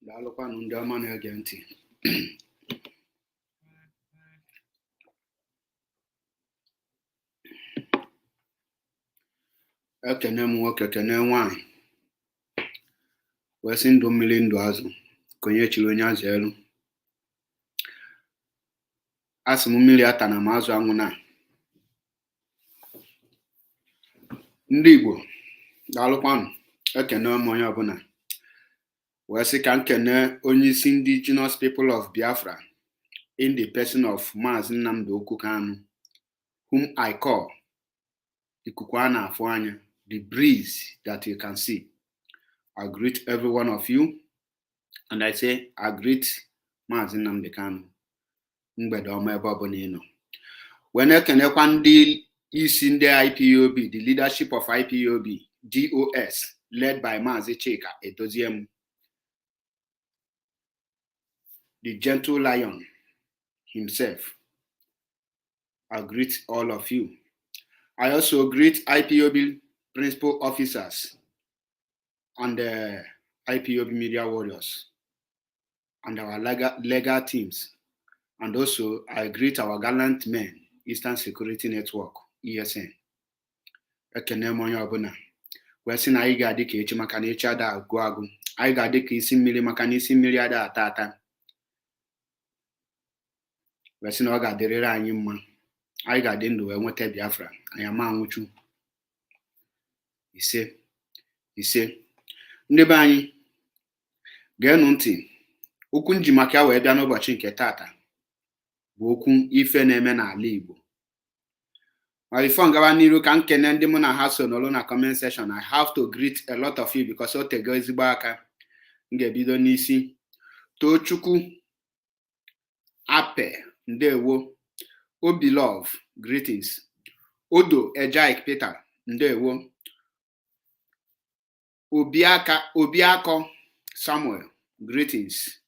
Daalụkwanụ ndị ọma na-ege ntị. Ekene m nwoke, kene nwaanyị, wee sị ndụ mmiri ndụ azụ, ka onye chiri onye azụ elu. Asị m mmiri ata na m azụ anwụ na. Ndị Igbo, daalụkwanụ, ekene m onye ọbụla. Wee sị ka m kene onye isi ndị Indigenous People of Biafra in the person of Maazị Nnamdi Okwu Kanu, whom I call ikuku a na-afụ anya, the breeze that you can see. I greet every one of you and I say I greet Maazị Nnamdi Kanu. Mgbede ọma ebe ọbụla ị nọ. Wee na-ekenekwa ndị isi ndị IPOB, the leadership of IPOB, DOS, led by Maazị Chika Edoziem, the gentle lion himself. I greet all of you. I also greet IPOB principal officers and the IPOB media warriors and our legal teams. And also, I greet our gallant men, Eastern Security Network, ESN. Ekene m onye ọbụla wee sị na anyị ga-adị ka echi maka na echi ada agwụ agwụ. Anyị ga-adị ka isi mmiri maka na isi mmiri ada ata ata. Wee sị na ọ ga-adịrịrị anyị mma. Anyị ga-adị ndụ wee nweta Biafra. Anyị ama anwụchu. Ise ise. Ndị be anyị, geenụ ntị. Okwu nji maka ya wee bịa n'ụbọchị nke tata bụ okwu ife na-eme n'ala Igbo. Ma before ngawa n'iru, ka m kene ndị mụ na ha so nọrọ na comment section. I have to greet a lot of you because o tego ezigbo aka. M ga-ebido n'isi. Tochukwu Ape, ndewo. Obi Love, greetings. Odo Ejaik Peter, ndewo. Obiaka Obiako Samuel, greetings.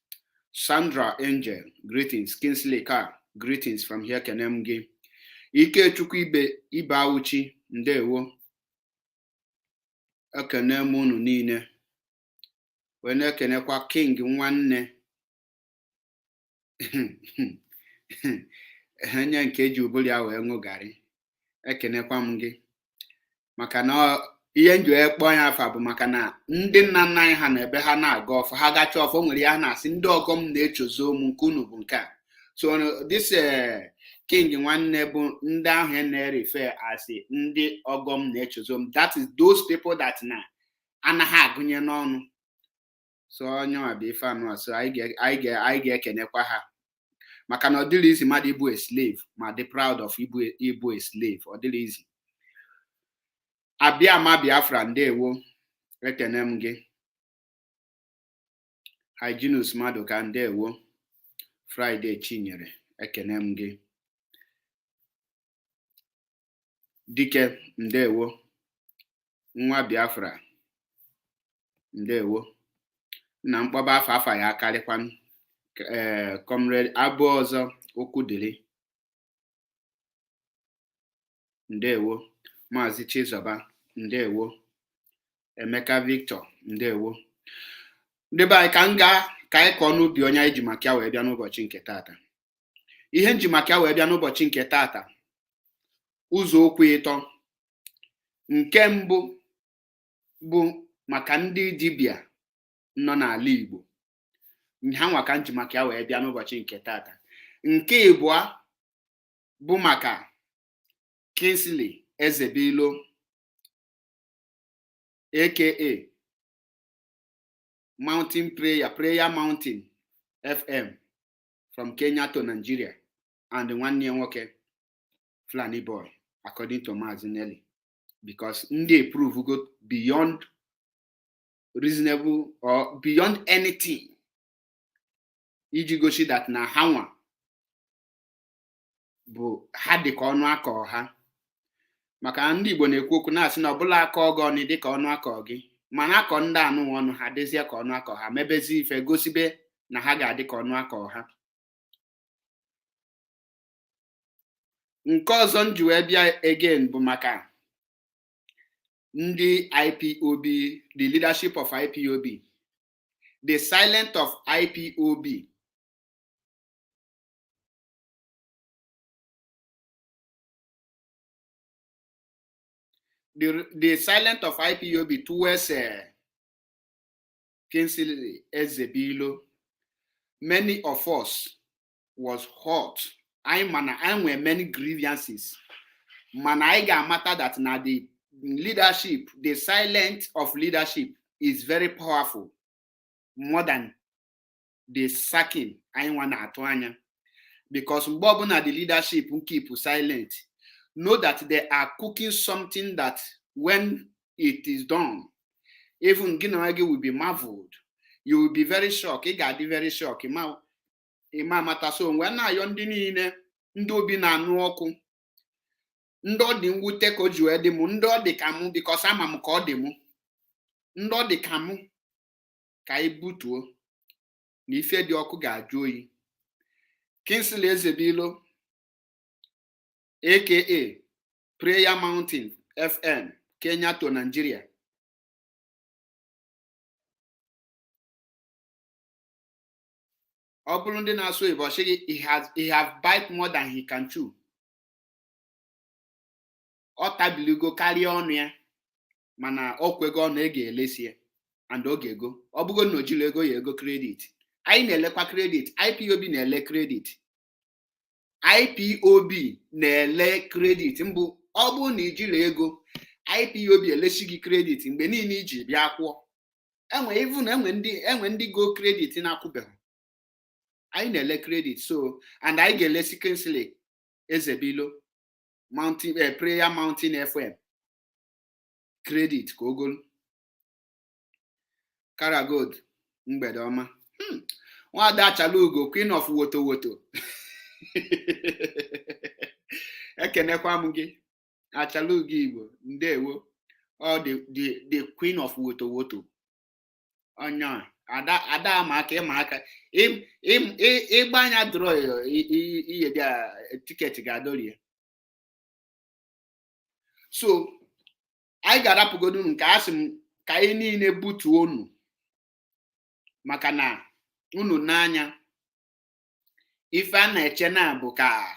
Sandra Angel, greetings. Kingsley Carr, greetings from here. Kene m gị. Ikechukwu Ibe Ibe Awuchi, ndewo. Ekene m unu niile wee na-ekenekwa King nwanne onye nke eji ụbụrụ ya wee ṅụ garị. Ekenekwa m gị maka na ihe nji wee kpọọ ya afa bụ maka na ndị nna nna anyị ha na ebe ha na-aga ọfọ, ha gacha ọfọ, nwere ya na-asị ndị ọgọ m na-echozo m nke unu bụ nke a. So this King nwanne bụ ndị ahụ na-erefe asị ndị ọgọ m na-echozo m, that is those people that na anaghị agụnye n'ọnụ. So onye nwa bụ ife anụ a. So anyị ga-ekenekwa ha maka na ọ dịrị izi mmadụ ịbụ a slave ma dị proud of ịbụ a slave. Ọ dịrị izi. Abịa ma Biafra, ndewo, ekene m gị. Hyginus Maduka, ndewo. Friday Chinyere, ekene m gị. Dike, ndewo. Nwa Biafra, ndewo. Na mkpọba afa afa ya akarịkwanụ. Ee, Comrade abụ ọzọ okwu dịrị, ndewo. Maazị Chizoba, ndewo. Emeka Victor, ndewo. Ndị be anyị, ka m gaa ka anyị kọọ n'ubi onye anyị ji maka ya wee bịa n'ụbọchị nke tata. Ihe nji maka ya wee bịa n'ụbọchị nke tata, ụzọ okwu ịtọ. Nke mbụ bụ maka ndị dibịa nọ n'ala Igbo, ha nwa ka nji maka ya wee bịa n'ụbọchị nke tata. Nke ịbụa bụ maka Kingsley Ezebilo, aka Mountain Prayer, Prayer Mountain FM from Kenya to Nigeria, and nwanne ya nwoke Fulani boy, according to Maazị Nelly, because ndị prove go beyond reasonable or beyond anything iji gosi that na ha nwa bụ ha dị ka ọnụ akọ ha. Maka ndị Igbo na-ekwu okwu na-asị na ọbụla aka ọgọ ọnụ dị ka ọnụ akọ gị, mana akọ ndị anụ ọnụ ha dịzie ka ọnụ akọ ha mebezi ife gosibe na ha ga-adị ka ọnụ akọ ha. Nke ọzọ m ji wee bịa again bụ maka ndị IPOB, the leadership of IPOB, The silent of IPOB, the silent of IPOB towards Kingsley Ezebilo, many of us was hot. Anyị mana anyị nwere many grievances, mana anyị ga-amata that na the leadership, the silent of leadership is very powerful more than the sacking anyị nwa na-atụ anya, because mgbe ọbụla the leadership keep silent, know that they are cooking something that when it is done, even gị na onwe gị will be marveled. You will be very shocked. Ị ga-adị very shocked. Ịma amata. So mgbe na-ayọ ndị niile, ndị obi na-anụ ọkụ, ndị ọ dị mwute ka o ji wee dị mụ, ndị ọ dị ka mụ, because ama m ka ọ dị mụ, ndị ọ dị ka mụ, ka anyị butuo na ife dị ọkụ ga-ajụ oyi. Kingsley Ezebilo, aka Prayer Mountain FM, Kenya to Nigeria. Ọ bụrụ ndị na-asụ oyibo, ọ sị gị he have bite more than he can chew. Ọ tabiligo karịa ọnụ ya, mana ọ kwego ọnụ ị ga-elesi ya and ọ ga-ego. Ọ bụgo na o jiri ego ya ego credit. Anyị na-elekwa credit. IPOB na-ele credit. IPOB na-ele credit. Mbụ, ọ bụrụ na ijiri ego, IPOB elesi gị credit mgbe niile iji bịa kwụọ. Enwe even enwe ndị go credit na-akwụbeghị. Anyị na-ele credit. So and anyị ga-elesi Kingsley Ezebilo Mountain, Prayer Mountain FM credit ka ogolu Karagold. Mgbede ọma. Nwada Achalugo, Queen of Woto Woto, ekenekwa m gị. Achalugo Igbo, ndewo. Ọ the Queen of Woto Woto, onye ada ada ama aka ịma aka ịgba anya draw ihe dị ticket ga-adọrie. So anyị ga-arapụgodu nke a sị m ka anyị niile butuo unu, maka na unu n'anya ife a na-eche na bụ ka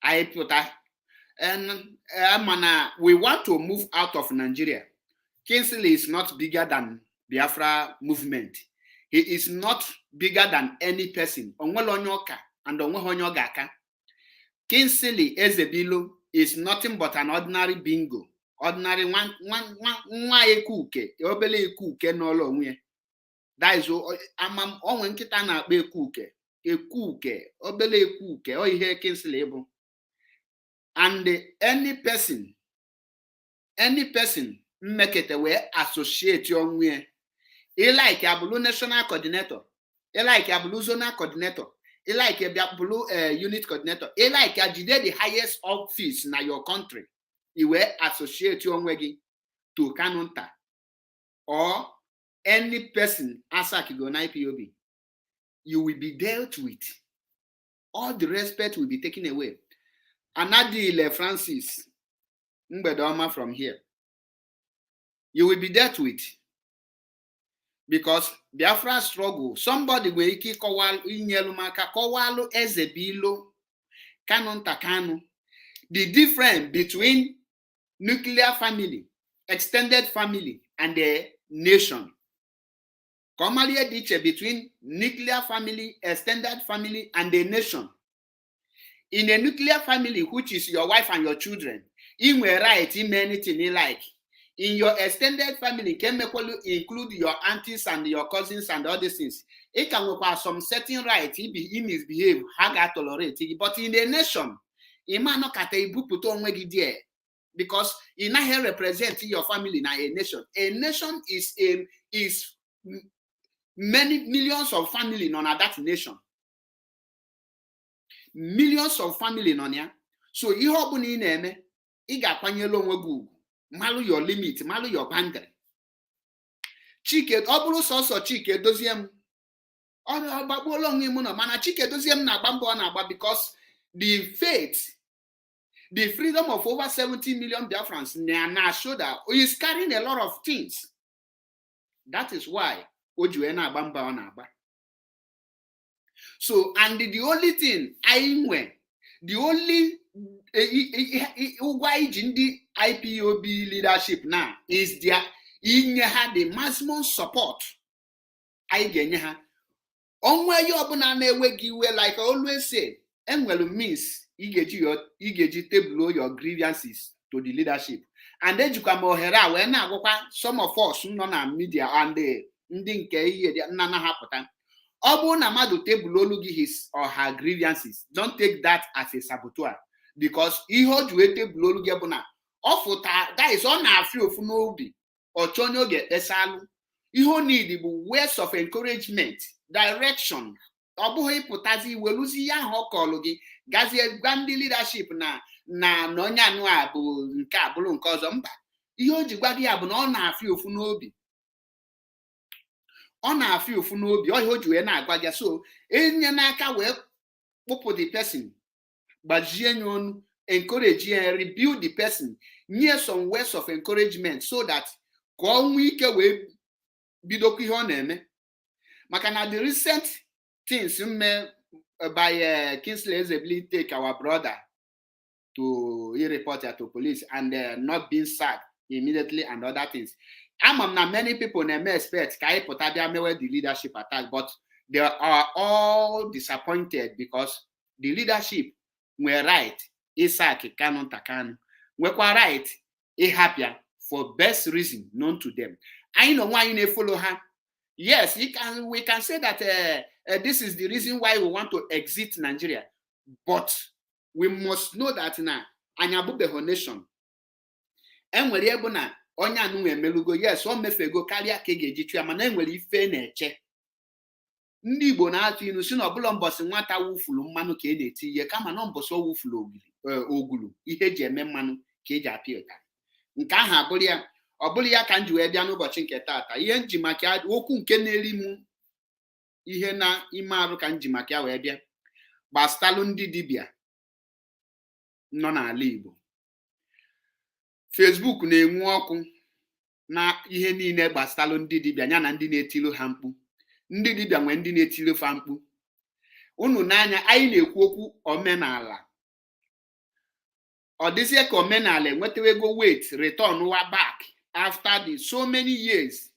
anyị pụta, mana we want to move out of Nigeria. Kingsley is not bigger than Biafra movement. He is not bigger than any person. Onwere onye ọka and onweghị onye ọ ga-aka. Kingsley Ezebilo is nothing but an ordinary bingo, ordinary nwa ekuke, obele ekuke n'ụlọ onwe ya. That is ama onwe nkịta na-akpọ ekuke, ekuke, obele ekuke. Ọ ihe Kingsley bụ. And any person mmekete wee associate onwe ya, ilike abụrụ national coordinator, ilike abụrụ zonal coordinator, ilike bịa bụrụ unit coordinator, ilike jide the highest office na your country, i wee associate onwe gị to Kanunta or any person asakigo na IPOB, you will be dealt with. All the respect will be taken away. Anadile Francis, mgbede ọma from here. You will be dealt with because Biafra struggle, somebody nwere ike ịkọwa, inyelu m aka kọwalụ Ezebilo, Kanunta Kanu, the difference between nuclear family, extended family and the nation, ka ọ mara ihe dị iche between nuclear family, extended family and the nation. In a nuclear family, which is your wife and your children, ị nwere right ime anything you like. In your extended family, nke mekwelu include your aunties and your cousins and all these things, ị ka nwekwa some certain right ibi misbehave, ha ga-tolerate gị. But in a nation, ị ma anọkata ibupụta onwe gị there, because ị naghị represent your family na a nation. A nation is many millions of family nọ na that nation, millions of family nọ na ya. So ihe ọbụla ị na-eme, ị ga-akwanyere onwe gị ugwu, malụ your limit, malụ your boundary. Chike, ọ bụrụ sọsọ Chike Dozie m, ọ gbagbuola onwe m nọ, mana Chike Dozie m na-agba mbọ ọ na-agba because the faith, the freedom of over 70 million Biafrans na shoulder is carrying a lot of things. That is why O ji wee na-agba mbọ ọ na-agba. So, and the only thing anyị nwe, the only ụgwọ anyị ji ndị IPOB leadership now is their inye ha the maximum support anyị ga-enye ha. Onwe ya ọbụla na-ewe gị iwe, like I always say, enwere means ị ga-eji table your grievances to the leadership. And ejikwa m ohere a wee na-agwakwa some of us nọ na media and ndị nke ihe nna na ha pụta, ọ bụrụ na mmadụ table olu gị his or her grievances, don't take that as a saboteur, because ihe o ji wee table olu gị bụ na ọ fụta, that is, ọ na-afị ofu n'obi, ọchọ onye ọ ga-ekpesalụ. Ihe o need bụ words of encouragement, direction. Ọ bụghị ịpụtazi weluzi ihe ahụ ọ kọlụ gị gazie gwa ndị leadership na onye anụ a bụ nke a bụrụ nke ọzọ. Mba, ihe o ji gwa gị ya bụ na ọ na-afị ofu n'obi, ọ na-afị ụfụ n'obi, ọ ihe o ji wee na-agwa gị. So enye n'aka wee kpụpụ the person, gbajie ya ọnụ, encourage ya, rebuild the person, nye some words of encouragement so that ka ọ nwee ike wee bidokwa ihe ọ na-eme. Maka na the recent things mme by Kingsley Ezebili, take our brother to he report ya to police and not being sacked immediately and other things, ama m na many people na-eme expect ka anyị pụta bịa mewe the leadership attack, but they are all disappointed because the leadership nwere right ị sack Kanunta Kanu, nwekwa right ịhapịa for best reason known to them. Anyị na onwe anyị na-e follow ha. Yes, we can say that this is the reason why we want to exit Nigeria, but we must know that na anyị abụbeghị nation. Enwere ebe na onye anụnwa emelugo. Yes, o mefego karịa ka ị ga-eji chụ ya, mana enwere ife na-eche. Ndị Igbo na-atụ ilu si na ọbụla mbọsị nwata wufuru mmanụ ka e na-eti ihe, kama na mbọsị o wufuru ogulu ihe eji eme mmanụ ka eji apịa ụtarị. Nke ahụ abụrụ ya, ọ bụrụ ya ka m ji wee bịa n'ụbọchị nke taata. Ihe nji maka okwu nke na-eri m ihe na ime arụ ka m ji maka ya wee bịa gbasatalụ ndị dibịa nọ n'ala Igbo. Facebook na-enwu ọkụ na ihe niile gbasatalụ ndị dibịa ya na ndị na-etilu ha mkpu. Ndị dibịa nwee ndị na-etilu fa mkpu. Unu n'anya, anyị na-ekwu okwu omenala, ọ dịzie ka omenala enwetawego weight, return wa back after the so many years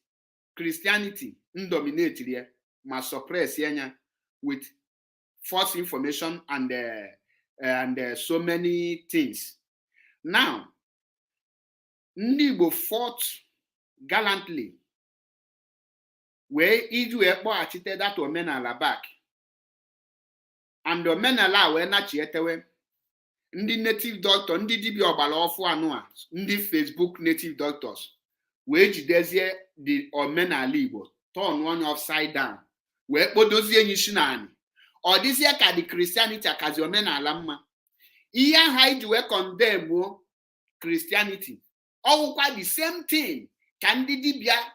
Christianity dominate ya ma suppress ya with false information and so many things. Now, ndị Igbo fought gallantly wee iji wee kpọghachite that omenala back, and omenala a wee nachietewe. Ndị native doctor, ndị dibịa ọgbara ọfụ anụ a, ndị Facebook native doctors wee jidezie the omenala Igbo, turn onye upside down, wee kpodozie enyi isi naanị. Ọ dịzie ka the Christianity akazi omenala mma. Ihe ahụ anyị ji wee condemn Christianity, ọwụkwa the same thing ka ndị dibịa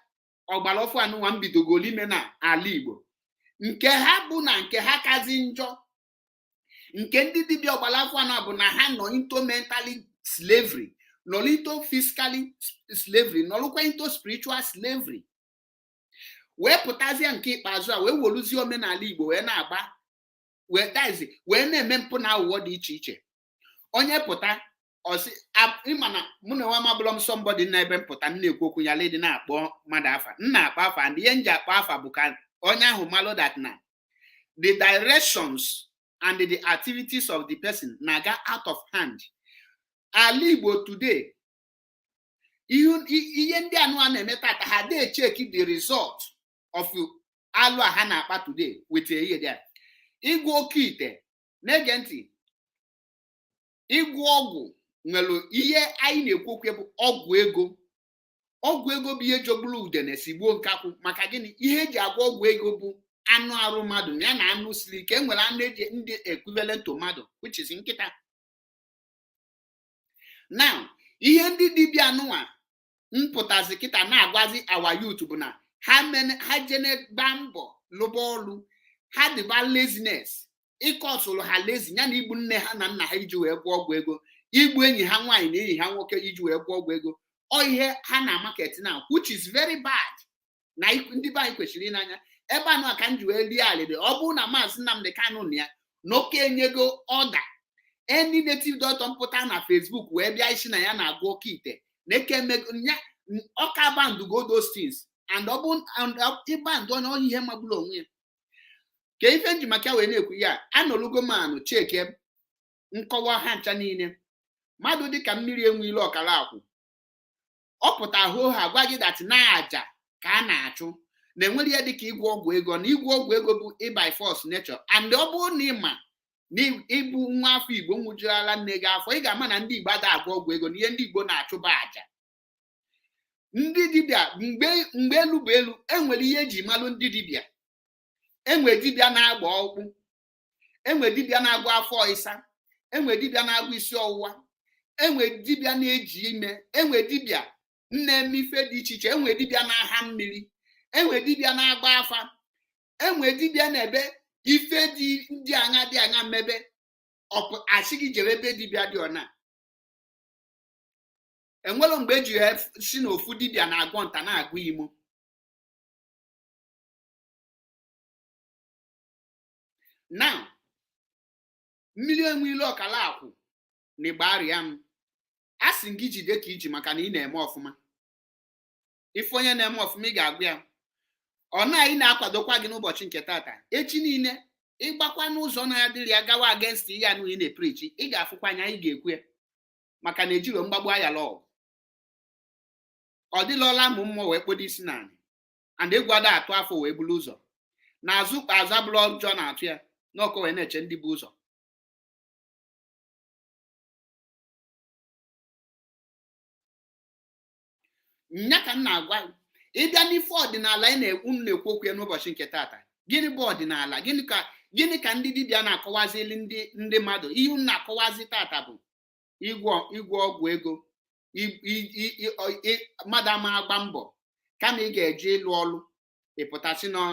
ọgbara ọfụ anụnwa mbidogolu ime na ala Igbo. Nke ha bụ na nke ha kazi njọ. Nke ndị dibịa ọgbara afọ anọ bụ na ha nọ into mentally slavery, nọrọ into physically slavery, nọrọkwa into spiritual slavery, wee pụtazie nke ikpeazụ a wee weluzie omenala Igbo wee na-agba, wee daizi wee na-eme mpụ na aghụghọ dị iche iche. Onye pụta ọsị ịma na mụ na nwa mabụlọ m somebody na ebe mpụta m na-ekwu okwu ya ledi na-akpọ mmadụ afa, m na-akpọ afa, and ihe m ji akpọ afa bụ ka onye ahụ malụ that na the directions and the activities of the person na-aga out of hand. Ala Igbo today, ihe ndị anụ a na-eme tata, ha dey check the result of alụ a ha na-akpa today with ihe there. Ịgwọ oke ite, na-ege ntị, ịgwọ ọgwụ nwere ihe anyị na-ekwu okwu bụ ọgwụ ego. Ọgwụ ego bụ ihe jogburu udene si gbuo nkakwụ. Maka gịnị? Ihe eji agwọ ọgwụ ego bụ anụ arụ mmadụ ya na anụ siri ike. Enwere anụ eji ndị equivalent to mmadụ, which is nkịta. Now, ihe ndị dibịa anụnwa mpụtazi kịta na-agwazi our youth bụ na ha mene ha jene gbaa mbọ lụba ọlụ, ha dịba laziness, ịkọsụlụ ha lazy ya na igbu nne ha na nna ha iji wee gwọọ ọgwụ ego, igbu enyi ha nwaanyị na enyi ha nwoke iji wee gwọọ ọgwụ ego. Ọ ihe ha na market now, which is very bad. Na ndị be anyị kwesịrị ịnanya ebe anụ a ka m ji wee rie alịrị. Ọ bụrụ na Maazị Nnamdi Kanu na ya na oke enyego order, any native doctor mpụta na Facebook wee bịa isi na ya na-agwọ oke ite na eke ya ọka bandugo those things, and ọ bụ ịbandụ onye onye ihe magburu onwe ya ka ife nji maka wee na-ekwu ya. Anọlugo manụ cheke nkọwa ha ncha niile. Mmadụ dịka mmiri enwe ile ọkara akwụ, ọ pụta hoo ha gwa gị that na aja ka a na-achụ na enwere ihe dịka ịgwọ ọgwụ ego, na ịgwọ ọgwụ ego bụ by force nature. And ọ bụrụ na ị ma na ịbụ nwa afọ Igbo nwụjurala nne gị afọ, ị ga-ama na ndị Igbo ada agwọ ọgwụ ego, na ihe ndị Igbo na-achụba aja. Ndị dibịa mgbe mgbe elu bụ elu, enwere ihe eji malụ ndị dibịa. Enwe dibịa na-agba ọkpụ, enwe dibịa na-agwọ afọ ọịsa, enwe dibịa na-agwọ isi ọwụwa, enwe dibịa na-eji ime, enwe dibịa na-eme ife dị iche iche, enwe dibịa na-aha mmiri, enwe dibịa na-agba afa, enwe dibịa na-ebe ife dị ndị aṅa dị aṅa mmebe asị gị jere ebe dibịa dị ọna. Enwere mgbe eji si na ofu dibịa na-agwọ nta na-agụ imo. Now, mmiri enwe ile ọkala akwụ na igba arịa m a sị gị jide ka iji maka na ị na-eme ọfụma. Ife onye na-eme ọfụma, ị ga-agwa ya ọ na anyị na-akwadokwa gị n'ụbọchị nke tata. Echi niile ịgbakwa n'ụzọ na-adịrị ya gawa against ihe anụ ị na-epreach, ị ga-afụkwa anya anyị ga-ekwu ya, maka na ejiro mgbagbu ayala ọgụ. Ọ dịlọla mụ mmụọ wee kpodo isi n'ala, and egwu ada atụ afọ wee bulu ụzọ n'azụ azụ abụrụ ọjọọ na-atụ ya n'ọkụ wee na-eche ndị bụ ụzọ. Nya ka m na-agwa ịbịa n'ife ọdịnala anyị na-ekwu na-ekwu okwu ya n'ụbọchị nke tata. Gịnị bụ ọdịnala? Gịnị ka ndị dibịa na-akọwazili ndị mmadụ? Ihe unu na-akọwazi tata bụ ịgwọ ọgwụ ego. Mmadụ ama agba mbọ kama ị ga-eje ịlụ ọlụ, ịpụtasị nọ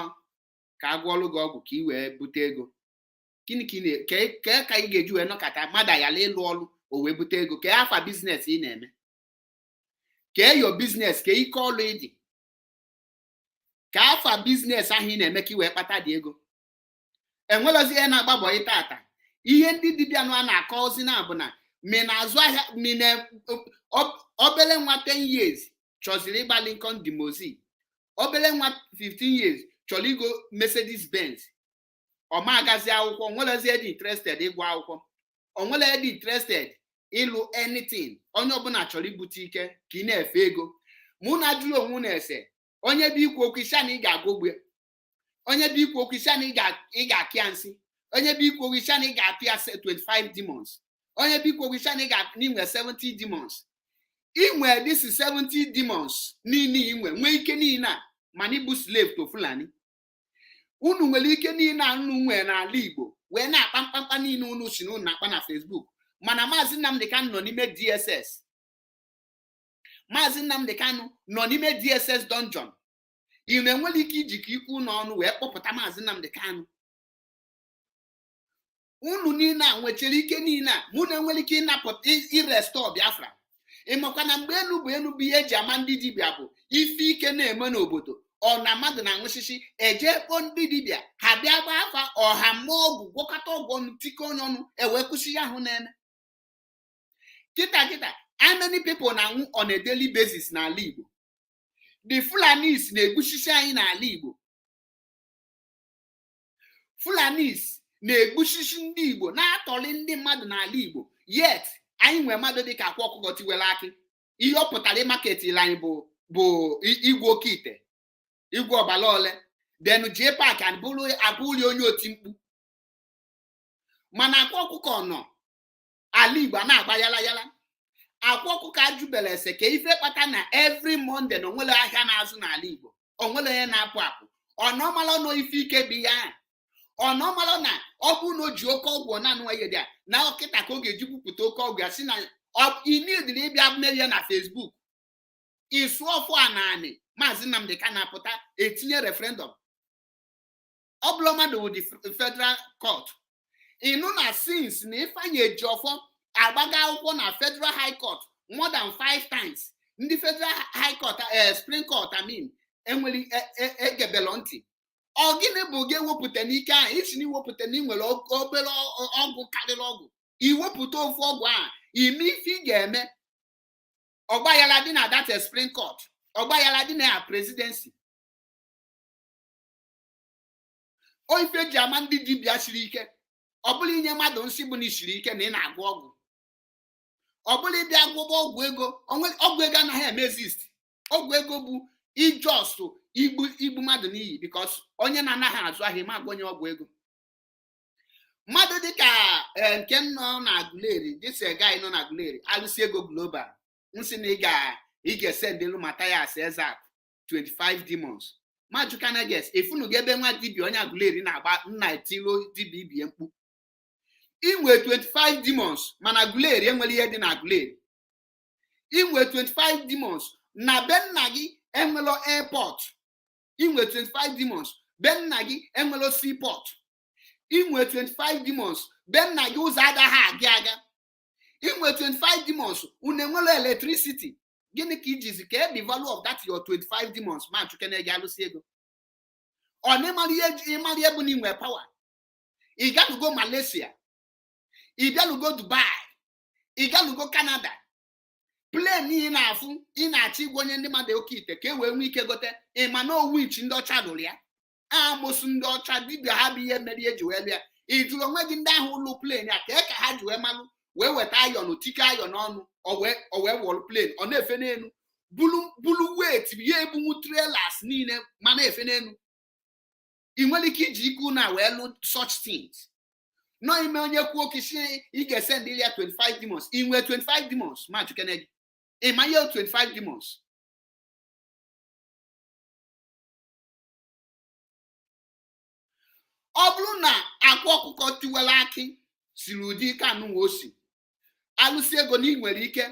ka agwọ ọlụ gị ọgwụ ka ị wee bute ego. Gịnị ka ị ka ị ga-eji wee nọkọta mmadụ ayala ịlụ ọlụ o wee bute ego? Ka afa business ị na-eme, kee your business, ka ike ọlụ ịdị, ka afa business ahụ ị na-eme ka ị wee kpata dị ego. Enwerozi ihe na-agba bọyị tata. Ihe ndị dibịa nụ a na-akọzi na bụ na mi na-azụ ahịa mi na obele nwa 10 years chọziri ịgba Lincoln Limousine, obele nwa 15 years chọrọ igo Mercedes Benz. Ọ ma agazi akwụkwọ, nwerezi dị interested ịgụ akwụkwọ, o nwere dị interested ịlụ anything. Onye ọbụla chọrọ ibute ike ka ị na-efe ego. Mụ na jụrụ onwe na-ese onye bụ ikwu okwu isi na ị ga-agụ ogbe, onye bụ ikwu okwu isi na ị ga-akị ya nsị, onye bụ ikwu okwu isi na ị ga-atụ ya 25 demons, onye bụ ikwu okwu isi na ị ga-inwe 70 demons. Inwe this 70 demons niile, inwe nwee ike niile a, mana ịbụ slave to Fulani. Unu nwere ike niile a unu nwere n'ala Igbo wee na-akpa mkpamkpa niile unu si na unu na-akpa na Facebook, mana Maazị Nnamdi Kanu nọ n'ime DSS. Maazị Nnamdi Kanu nọ n'ime DSS dungeon. Ị na-enwere ike ijikọ ikwu n'ọnụ wee kpọpụta Maazị Nnamdi Kanu? Unu niile a nwechara ike niile a, mụ na enwere ike ịnapụta irestore Biafra. Ị makwa na mgbe elu bụ elu bụ ihe eji ama ndị dibịa bụ ife ike na-eme n'obodo, ọ na mmadụ na-anwụsịsị, eje kpọọ ndị dibịa, ha bịa gbaa afa ọha mmụọ, ọgwụ gwọkọta ọgwụ ọnụ tikọ onye ọnụ, ewee kwụsị ya ahụ na-eme kịta kịta. How many people na-anwụ on a daily basis n'ala Igbo? The Fulanis na-egbusisi anyị n'ala Igbo. Fulanis na-egbusisi ndị Igbo, na-atọli ndị mmadụ n'ala Igbo, yet anyị nwere mmadụ dịka Akwa Ọkụkọ Tiwere Akị. Ihe ọ pụtara ịmarketili anyị bụ igwe oke ite, igwe ọbala ole, then jee park abụrụ abụrụ onye oti mkpu. Mana Akwa Ọkụkọ nọ ala Igbo a na-agba yala yala. Akwa Ọkụkọ ajụbere ese ka ife kpata na every Monday na onwere ahịa na-azụ n'ala Igbo, onwere onye na-apụ apụ. Ọnọmalụ nọ ife ike bụ ihe ahụ, ọnọmalụ na ọ bụrụ na o ji oke ọgwụ ọ na-anụ ihe dị a na ọkịta ka ọ ga-eji kwupụta oke ọgwụ ya si na inidiri ịbịa merie na Facebook ịsụ ọfụ a naanị. Maazị Nnamdi ka na-apụta etinye referendum ọ bụla mmadụ wụ the federal court. Ịnụ na since na Ifeanyi Ejiofor agbaga akwụkwọ na federal high court more than five times, ndị federal high court, Supreme Court, I mean. Enwere egebelọ ntị. Ọ gịnị bụ gị ewepụta n'ike ahụ isi na iwepụta na ị nwere obere ọgwụ karịrị ọgwụ, iwepụta ofu ọgwụ ahụ ime ife ị ga-eme. Ọgbaghara dị na that Supreme Court, ọgbaghara dị na presidency. O ife ji ama ndị dibịa siri ike, ọ bụla inye mmadụ nsị bụ na isiri ike na ị na-agwọ ọgwụ, ọ bụla ịbịa gwọba ọgwụ ego. Ọgwụ ego anaghị eme exist. Ọgwụ ego bụ ijọst igbu mmadụ n'iyi, because onye na-anaghị azụ ahịa ma agwọnye ọgwụ ego. Mmadụ dịka nke nọ na Aguleri, this guy nọ na Aguleri, alụsị ego global, nsị na ị ga-esendelu Mathias Ezeaku 25 demons. Majukanages efunugo ebe nwa dibịa onye Aguleri na-agba nna etilo dibịa ibie mkpu inwe 25 demons, mana Aguleri enwere ihe dị na Aguleri. Inwe 25 demons na be nna gị enwelo airport. Inwe 25 demons, be nna gị enwelo seaport. Inwe 25 demons, be nna gị ụzọ agaghị aga aga. Inwe 25 demons, unu enwelo electricity. Gịnị ka ijizi ka the value of that your 25 demons? Ma chukene gị alụsị ego, ọ na ịmara ihe bụ na inwe power. Ị galugo Malaysia, ị bịalugo Dubai, ị galugo Canada. Plane ị na-afụ ị na-achọ ịgwa onye ndị mmadụ oke ite ka e wee nwee ike gote, ị ma na owich ndị ọcha lụrụ ya, amosu ndị ọcha dibịa ha bụ ihe mere eji wee lụọ ya. Ị jụrụ onwe gị, ndị ahụ lụ plane a ka e ka ha ji wee malụ wee weta iron tike iron ọnụ, o wee wọlụ plane ọ na-efe n'elu, bulu weight ya ebunwu trailers niile ma na-efe n'elu. Ị nwere ike iji ike unu a wee lụ such things nọ ime onye kwuo okisi ị ga-esend ya 25 demons. Ị nwee 25 demons, ma chukene gị, ị ma ihe 25 demons? Ọ bụrụ na akwa ọkụkọ tiwara akị siri ụdị ike anụnwa o si alụsị ego na ị nwere ike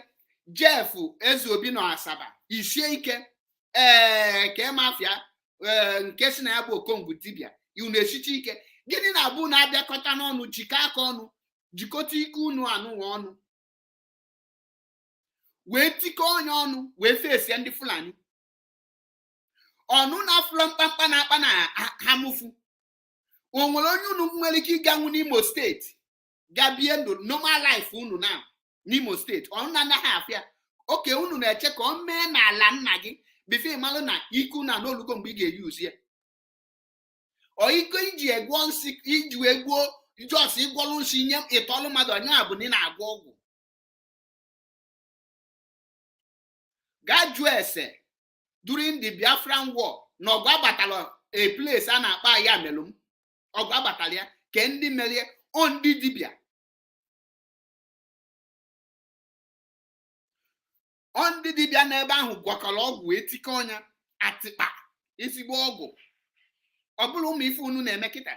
Jeff Ezeobi nọ Asaba isie ike ee ka mafia ee nke si na ya bụ okongwu dibịa unu esicha ike. Gịnị na-abụ na-abịakọta n'ọnụ, jikọ aka ọnụ, jikọta ike unu anụnwa ọnụ wee tikọ onye ọnụ wee fesie ndị Fulani ọnụ na-afụlọ mkpamkpa na-akpa na ha mụfu. O nwere onye unu nwere ike ịganwu n'Imo steeti ga bie ndụ normal life unu na n'Imo steeti? Ọnụ na-anaghị afịa oke unu na-eche ka ọ mee n'ala nna gị bifo ịmalụ na ike unu n'olugo mgbe ị ga-eyuzi ya. Ọ iko iji egwọ nsị iji wee gbuo jos ịgwọlụ nsị nye ịtọlụ mmadụ onye a bụ na ị na-agwọ ọgwụ. Gaa jụọ ese during the Biafran war na ọgụ abatala a place a na-akpa ya melụm, ọgụ abatala ya ke ndị merie ọ ndị dibịa, ọ ndị dibịa n'ebe ahụ gwakọrọ ọgwụ etikọ ọnya atịkpa ezigbo ọgwụ. Ọ bụrụ ụmụ ife unu na-eme kịta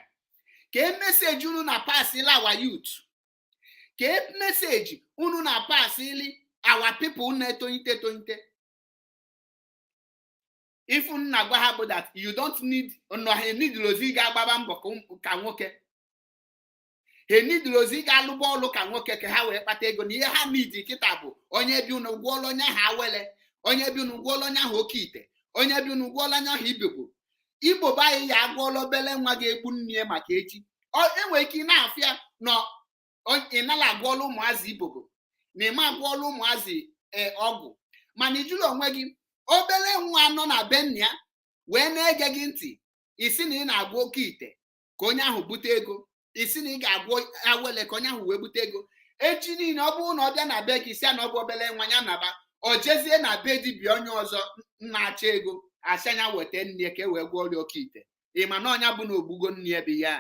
ka e meseji unu na pasili our youth, ka e meseji unu na pasili our people na-etolite etolite. Ife unu na-agwa ha bụ that you don't need no ha nidrozi ga-agbaba mbọ ka nwoke, ha nidrozi ga-alụba ọlụ ka nwoke ka ha wee kpata ego, na ihe ha nidi kịta bụ onye bi unu gwọọlụ onye ahụ awele, onye bi unu gwọọlụ onye ahụ oke ite, onye bi unu gwọọlụ onye ahụ ibegbo. Igbo be anyị ya agwọọla obele nwa ga-egbu nne maka echi. Enwere ike ị na-afịa na ị nala agwọọla ụmụazị ibobo na ịma agwọọla ụmụazị ọgwụ, mana ị jụrụ onwe gị obele nwa nọ na be nna ya wee na-ege gị ntị, isi na ị na-agwọ oke ite ka onye ahụ bute ego, isi na ị ga-agwọ awele ka onye ahụ wee bute ego. Echi niile ọ bụrụ na ọ bịa na be gị si na ọ bụ obele nwa ya naba, ọ jezie na be dibịa onye ọzọ na-achọ ego asị anya weta nne ka e wee gwọọ ọrịa oke ite. Ị ma na ọnya bụ na ogbugo nne bụ ya,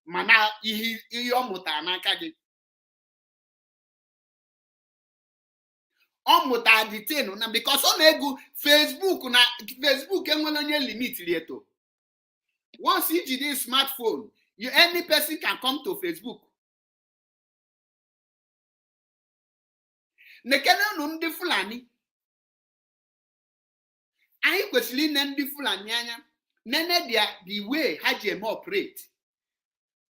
mana ihe ọ mụtara n'aka gị ọ mụtara the thing na because ọ na-egwu Facebook na Facebook enwere onye limit eto. Once you jide smartphone, you any person can come to Facebook. Nekene unu ndị Fulani, anyị kwesịrị ine ndị Fulani anya, nene the way ha ji eme operate.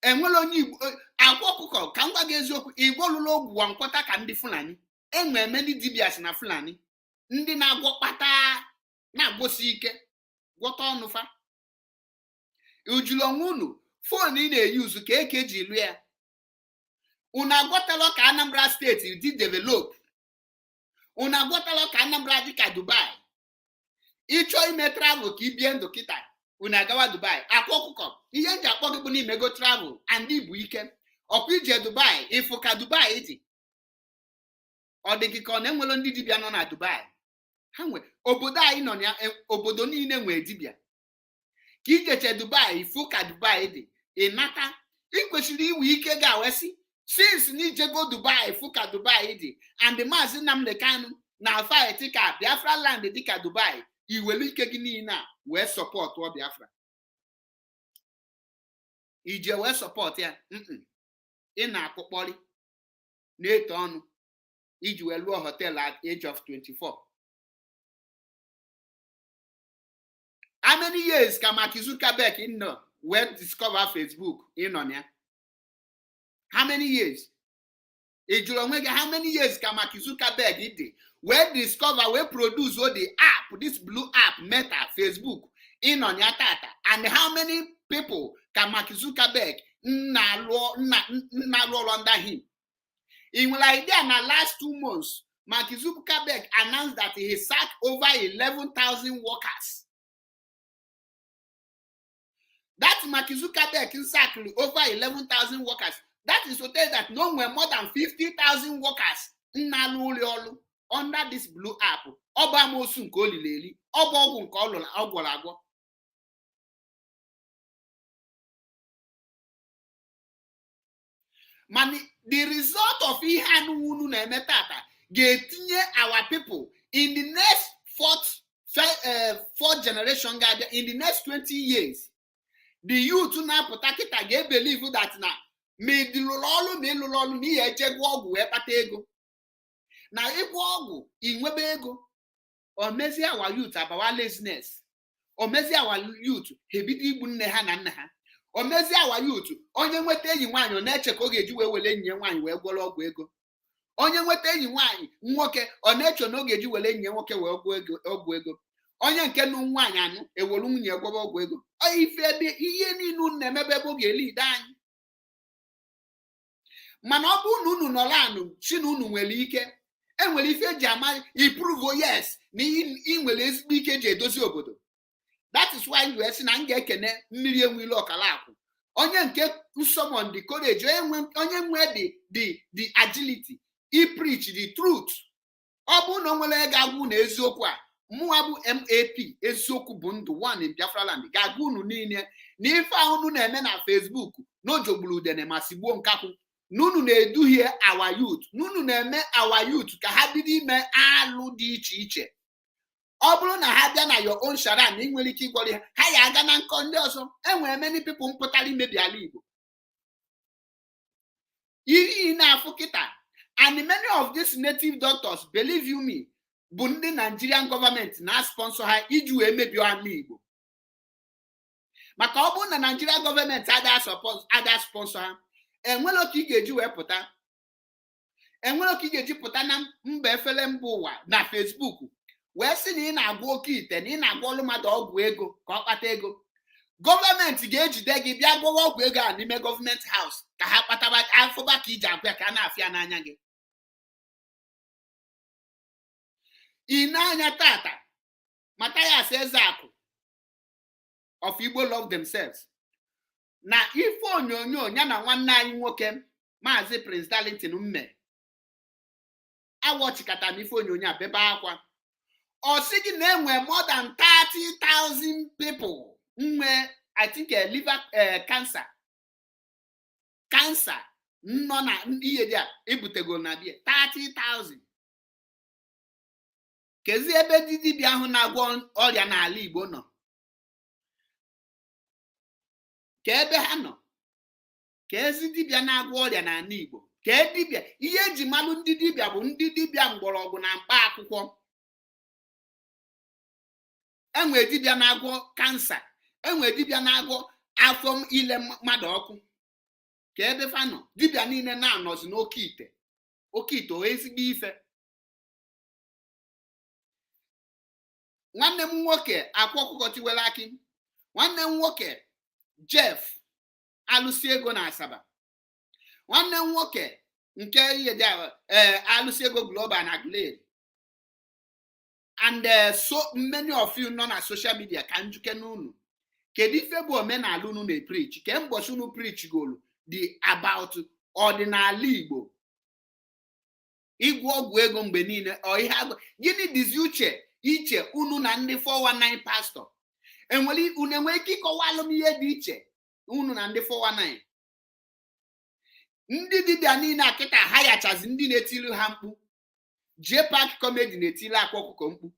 Enwere onye Igbo agwa ọkụkọ ka m gwa gị eziokwu, Igbo lụrụ ogwu nkwọta ka ndị Fulani. Enwere many dibias na Fulani ndị na-agwọ kpata na-agwọsi ike. Gwọta ọnụ fa. Ujulu onwe unu, phone ị na-eyuzu ka eke ji lụ ya. Unu agwọtala ka Anambra State dị develop. Unu agwọtala ka Anambra dị ka Dubai. Ịchọọ ime travel ka ibie ndụ kịta, unu agawa Dubai. Akwa ọkụkọ, ihe m ji akpọ gị bụ na imego travel and ibu ike. Ọkwa ije Dubai, ịfụ ka Dubai dị. Ọ dị gị ka ọ na-enwelo ndị dibịa nọ na Dubai. Ha nwe obodo anyị nọ na obodo niile nwee dibịa. Ka ijeche Dubai, ịfụ ka Dubai dị, ị nata, ị kwesịrị iwe ike ga-awesị since na ijego Dubai, fụ ka Dubai dị, and Maazị Nnamdi Kanu na fight ka Biafra land dị ka Dubai, iwelu ike gị niile a wee support Biafra. Ije wee support ya, ị na-akụkpọrị na-eto ọnụ iji wee lụọ hotel at age of 24. How many years ka Mark Zuckerberg nọ wee discover Facebook ị nọ na ya? How many years? Ị jụrụ onwe gị how many years ka Mark Zuckerberg dị wee discover, wee produce the app, this blue app, Meta, Facebook ị nọ na ya tata? And how many people ka Mark Zuckerberg na-alụ ọrụ under him? Ị nwere idea na last 2 months Mark Zuckerberg announced that he sacked over 11,000 workers. That Mark Zuckerberg sacked over 11,000 workers. That is to tell that no more than 50,000 workers na-alụ ụlọ ọrụ under this blue app. Ọ bụ amoosu nke olili eli, ọ bụ ọgwụ nke ọ gwọrọ agwọ. Mana the result of ihe anụ unu na-eme tata ga-etinye our people in the next fourth generation ga-abịa in the next 20 years. The youth na-apụta kịta ga-ebelieve that na ma ị lụrụ ọrụ ma ị lụrụ ọrụ na ihe eje gwọ ọgwụ wee kpata ego, na ịgwọ ọgwụ inwebe ego. O mezie our youth abawa laziness, o mezie our youth ha ebido igbu nne ha na nna ha, o mezie our youth onye nweta enyi nwaanyị ọ na-eche ka ọ ga-eji wee were enyi ya nwaanyị wee gwọrọ ọgwụ ego, onye nweta enyi nwaanyị nwoke ọ na-eche na ọ ga-eji were enyi ya nwoke wee gwọ ọgwụ ego, onye nke nụ nwaanyị anụ ewere nwunye gwọba ọgwụ ego. Ife ebe ihe niile unu na-emebe ebe ọ ga-elide anyị. Mana ọ bụrụ na unu nọrọ anụ si na unu nwere ike, enwere ife eji ama iprovo yes na ị nwere ezigbo ike eji edozi obodo. That is why wee sị na m ga-ekene mmiri enwile ọkala akwụ, onye nke summon the courage, onye nwe the agility i preach the truth. Ọ bụrụ na o nwere ga-agwụ na eziokwu a, mụnwa bụ MAP, eziokwu bụ ndụ one in Biafra land, ga-agwa unu niile na ife ahụ unu na-eme na Facebook na ojogburu udene ma sigbuo nkakwụ, na unu na-eduhie our youth, na unu na-eme our youth ka ha bido ime alụ dị iche iche. Ọ bụrụ na ha bịa na your own sharan na ị nwere ike ịgwọrọ ha, ha ya aga na nkọ ndị ọzọ. Enwere many people mpụtara imebi ala Igbo iri na-afụ kịta. And many of these native doctors, believe you me, bụ ndị Nigerian gọọmenti na-sponsor ha iji wee mebie ala Igbo. Maka ọ bụrụ na Nigerian gọọmenti ada sponsor ha, enwere oke ị ga-eji wee pụta, enwere oke ị ga-eji pụta na mba efere mba ụwa na Facebook wee sị na ị na-agwọ oke ite, na ị na-agwọ ọlụ mmadụ ọgwụ ego ka ọ kpata ego. Gọọmenti ga-ejide gị bịa gwọwa ọgwụ ego a n'ime gọọmenti haus ka ha kpataba afụba ka iji agwa ka a na-afịa n'anya gị. Ị na-anya tata Mathias Ezeaku of Igbo Love Themselves na ife onyonyo ya na nwanne anyị nwoke Maazị Prince Darlington mme awọchikata m ife onyonyo a bebe akwa. Ọ sị gị na enwe more than 30,000 people nwe I think liver cancer nọ na ihe dị a ebutego na bia 30,000. Kezi ebe ndị dibịa ahụ na-agwọ ọrịa n'ala Igbo nọ? Ka ebe ha nọ? Ka ezi dibịa na-agwọ ọrịa n'ala Igbo? Ka dibịa ihe eji malụ ndị dibịa bụ ndị dibịa mgbọrọgwụ na mkpa akwụkwọ. Enwe dibịa na-agwọ kansa, enwe dibịa na-agwọ afọ ile mmadụ ọkụ. Ka ebe fa nọ? Dibịa niile na-anọzi n'oke ite. Oke ite o ezigbo ife. Nwanne m nwoke Akwa Ọkụkọ Tiwere Akị, nwanne m nwoke Jeff Alụsị Ego na Asaba, nwanne m nwoke nke ihe dị ee Alụsị Ego Global na Glade, and so many of you nọ na social media, ka njuke n'unu, kedu ife bụ omenala unu na-epreach? Ke mbọchị unu preach golu the about ọdịnala Igbo, ịgwọ ọgwụ ego mgbe niile? Ọ ihe agụ gịnị dịzi uche iche unu na ndị 419 pastor enwere? Unu enwere ike ịkọwalụ m ihe dị iche unu na ndị 419, ndị dibịa niile a kịta ha yachazi ndị na-etiri ha mkpu? Jpac Comedy na-etiri Akwa Ọkụkọ mkpu,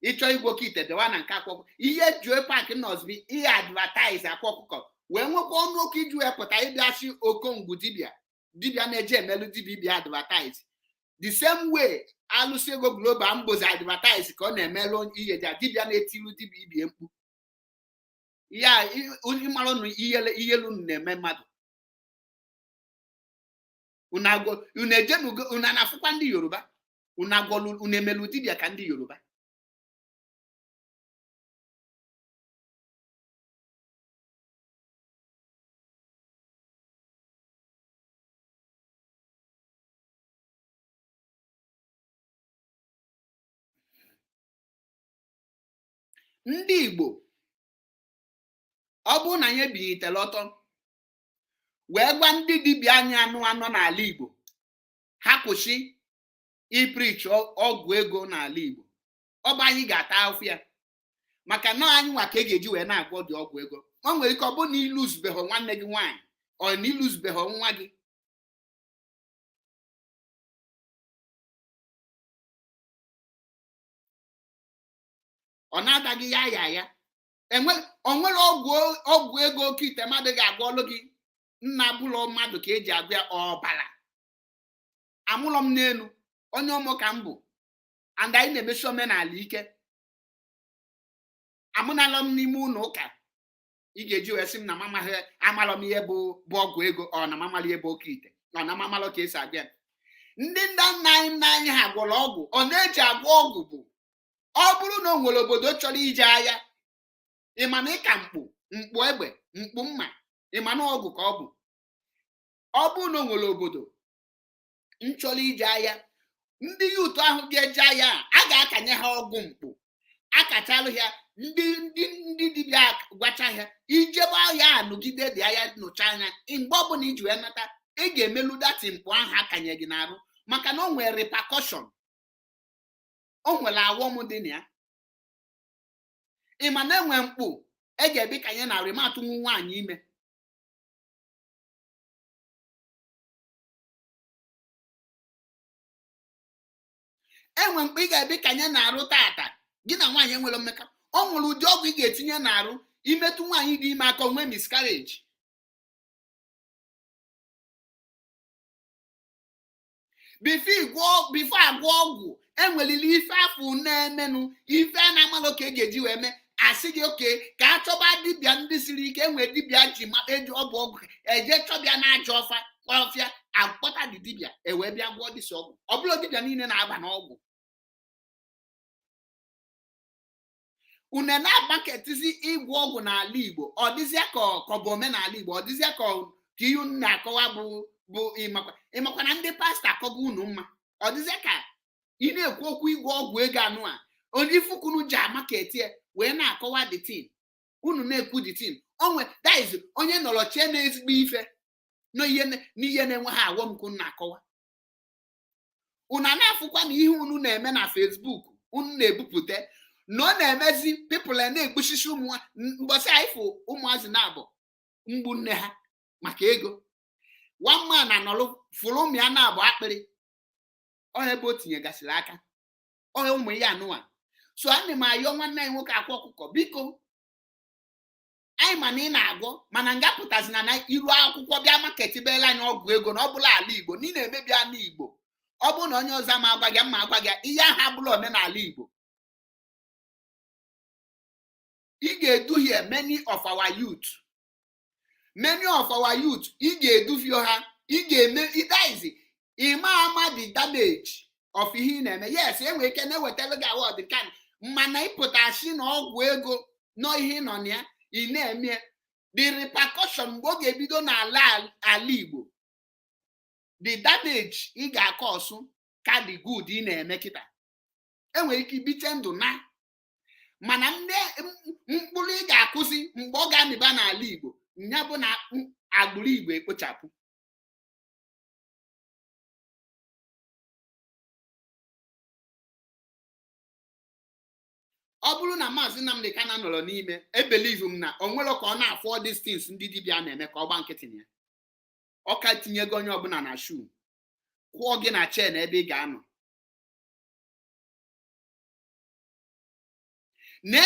ịchọ igwe oke ite dewa na nke Akwa Ọkụkọ. Ihe Jpac nọzbi ihe advertise Akwa Ọkụkọ wee nwekwa ọnụ okwu iji wee pụta ịbịachi okongwu dibịa, dibịa na-eje emelu dibịa ibia advertise. The same way Alụsị Ego Global mbozi advertise ka ọ na-emelụ ihe ja dibịa na-etiru dibịa ibie mkpu ya. Ịmara unu ihelu unu na-eme mmadụ, unu ejenugo, unu na-afụkwa ndị Yoruba, unu agwọlụ, unu emelu dibịa ka ndị Yoruba. Ndị Igbo, ọ bụrụ na anyị ebilitere ọtọ wee gwa ndị dibịa anyị anụ anọ n'ala Igbo ha kwụsị ipreach ọgwụ ego n'ala Igbo, ọ bụ anyị ga-ata ahụhụ ya, maka na anyị nwa ka e ga-eji wee na-agwọ dị ọgwụ ego. O nwere ike ọ bụrụ na ịlụzubeghị nwanne gị nwaanyị, ọ na ịlụzubeghị nwa gị, ọ na-adaghị ya ya ya o nwere ọgwụ ego oke ite mmadụ ga-agwọ ọlụ gị. Nna bụlọ mmadụ ka eji agụ ya ọbara amụlọ m n'elu onye ọmụ ka m bụ, and anyị na-emesi omenala ike. Amụnalọ m n'ime ụlọ ụka ị ga-eji wee sị m na m amaghị amalọ m ihe bụ ọgwụ ego, ọ na m amalọ ihe bụ oke ite, ọ na m amalọ ka esi agụ ya. Ndị nna nna anyị nna anyị ha gwọrọ ọgwụ, ọ na-eji agwọ ọgwụ bụ ọ bụrụ na o nwere obodo chọrọ ije agha, ịma na ịka mkpụ mkpụ egbe mkpụ mma, ịma na ọgwụ ka ọ bụ. Ọ bụrụ na o nwere obodo nchọrọ ije agha, ndị youth ahụ ga-eje agha a ga-akanye ha ọgwụ mkpụ, akachalụ ya, ndị ndị ndị dibịa gwacha ha ijebe agha a nọgide dị agha nụcha anya, mgbe ọbụla iji wee nata, ị ga-emelu dati mkpụ ahụ akanye gị n'arụ, maka na o nwere repercussion, o nwere awọm dị na ya. Ị ma na enwe mkpụ e ga-ebi kanye na rimatụnwu nwaanyị ime. Enwe mkpụ ị ga-ebi kanye na-arụ tata gị na nwaanyị enwere mmekọ, o nwere ụdị ọgwụ ị ga-etinye n'arụ imetụ nwaanyị dị ime aka, onwe miscarriage. Before agwọ ọgwụ, enwelili ife afọ na-emenụ, ife a na-amalụ ka e ga-eji wee mee, asị gị oke ka a chọba dibịa ndị siri ike. Enwe dibịa ji eji ọbụ ọgwụ eje chọbịa na ajọ ọfa ọfịa akpọta dị dibịa ewee bịa gwọọ dịsị ọgwụ. Ọ bụla dibịa niile na-aba n'ọgwụ une na-agbaketizi ịgwọ ọgwụ n'ala Igbo. Ọ dịzịa ka ọ bụ omenala Igbo, ọ dịzịa ka ihe unu na-akọwa bụ ịmakwa na ndị pastọ akọgo unu mma. Ọ dịzịa ka ị na-ekwu okwu ịgwọ ọgwụ ego anụ a, onye ifukunu ji amaketi wee na-akọwa the thing unu na-ekwu the thing onwe that is onye nọrọ chee na ezigbo ife n'ihe na-enwe ha awọm ka unu na-akọwa. Unu a na-afụkwa na ihe unu na-eme na Facebook unu na-ebupụta na ọ na-emezi people na-egbuchichi ụmụ mbọsị anyị fụ ụmụazị na-abụ mgbu nne ha maka ego. One man anọlụ fụrụ ụmụ ya na-abụ akpịrị ọha ebe o tinyegasịrị aka ọha ụmụ ya anụwa. So ana m ayọ nwanne anyị nwoke Akwa Ọkụkọ, biko, anyị ma na ị na-agwọ, mana nga pụtazina na iru akwụkwọ bịa maketibela anyị ọgwụ ego na ọ bụla ala Igbo na ị na-emebi ala Igbo. Ọ bụrụ na onye ọzọ ama agwa gị mma agwa gị ihe ahụ abụla omenala Igbo. Ị ga-eduhie many of our youth, many of our youth ị ga-eduhie ha, ị ga-eme idaizi ịma ama the damage of ihe ị na-eme. Yes, enwere ike na-ewetara gị award nke a, Mana ịpụtachi na ọgwụ ego nọ ihe nọ na ya ị na-eme, the repercussion mgbe ọ ga-ebido n'ala ala Igbo, the damage ị ga-akọ ọsụ ka the good ị na-eme kịta. Enwere ike ibiche ndụ na mana ndị mkpụrụ ị ga-akụzi mgbe ọ ga-amịba n'ala Igbo, nya bụ na agbụrụ Igbo ekpochapụ. Ọ bụrụ na Maazị Nnamdi Kanu nọrọ n'ime, ebelieve m na o nwere ka ọ na-afụ all these things ndị dibịa na-eme ka ọ gba nkịtị na ya. Ọ ka tinyego onye ọbụla na shoe, kwụọ gị na chain ebe ị ga-anọ. Na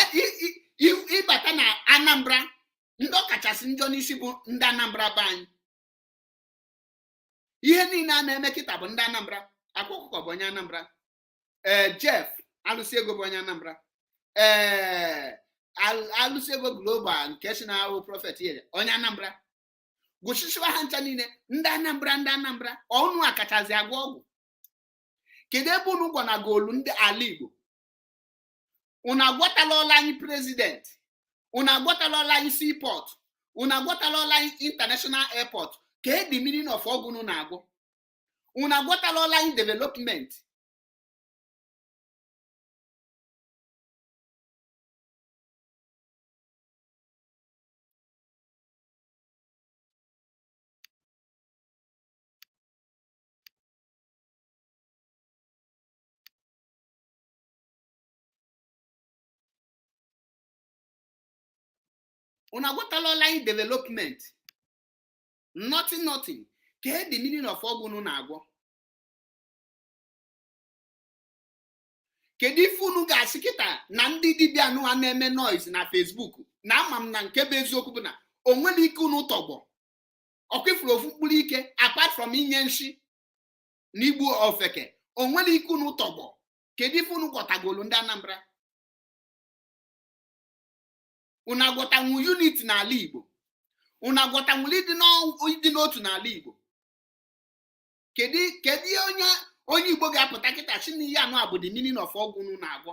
ịbata na Anambra, ndị ọkachasị njọ n'isi bụ ndị Anambra be anyị. Ihe niile a na-eme kịta bụ ndị Anambra. Akwa Ọkụkọ bụ onye Anambra, ee Jeff Alụsị Ego bụ onye Anambra, ee Alụsị Ego Global nke si na awụ prophet yere onye Anambra. Gụsịsịwa ha ncha niile ndị Anambra, ndị Anambra ọnụ a kachasị agwọ ọgwụ. Kedu ebe unu gwanagolu ndị ala Igbo? Unu agwọtala anyị president, unu agwọtala anyị seaport, unu agwọtala anyị international airport. Ka e the meaning of ọgwụ unu na-agwọ? Unu agwọtala anyị development? Unu agwọtala anyị development? Nothing, nothing. Ka e the meaning of ọgwụ unu na-agwọ? Kedu ife unu ga-asị kịta na ndị dibịa anụwa na-eme noise na Facebook? Na ama m na nke bụ eziokwu bụ na o nwere ike unu tọgbọ ọkwa ifuru ofu mkpụrụ ike apart from inye nshi na igbu ofeke, o nwere ike unu tọgbọ. Kedu ife unu gwọtagolu ndị Anambra? Unu agwọtanwu unity n'ala Igbo? Unu agwọtanwuru ịdị n'otu n'ala Igbo? Kedu kedu onye onye Igbo ga-apụta kịta si na ihe anụ a bụ the meaning of ọgwụ unu na-agwọ?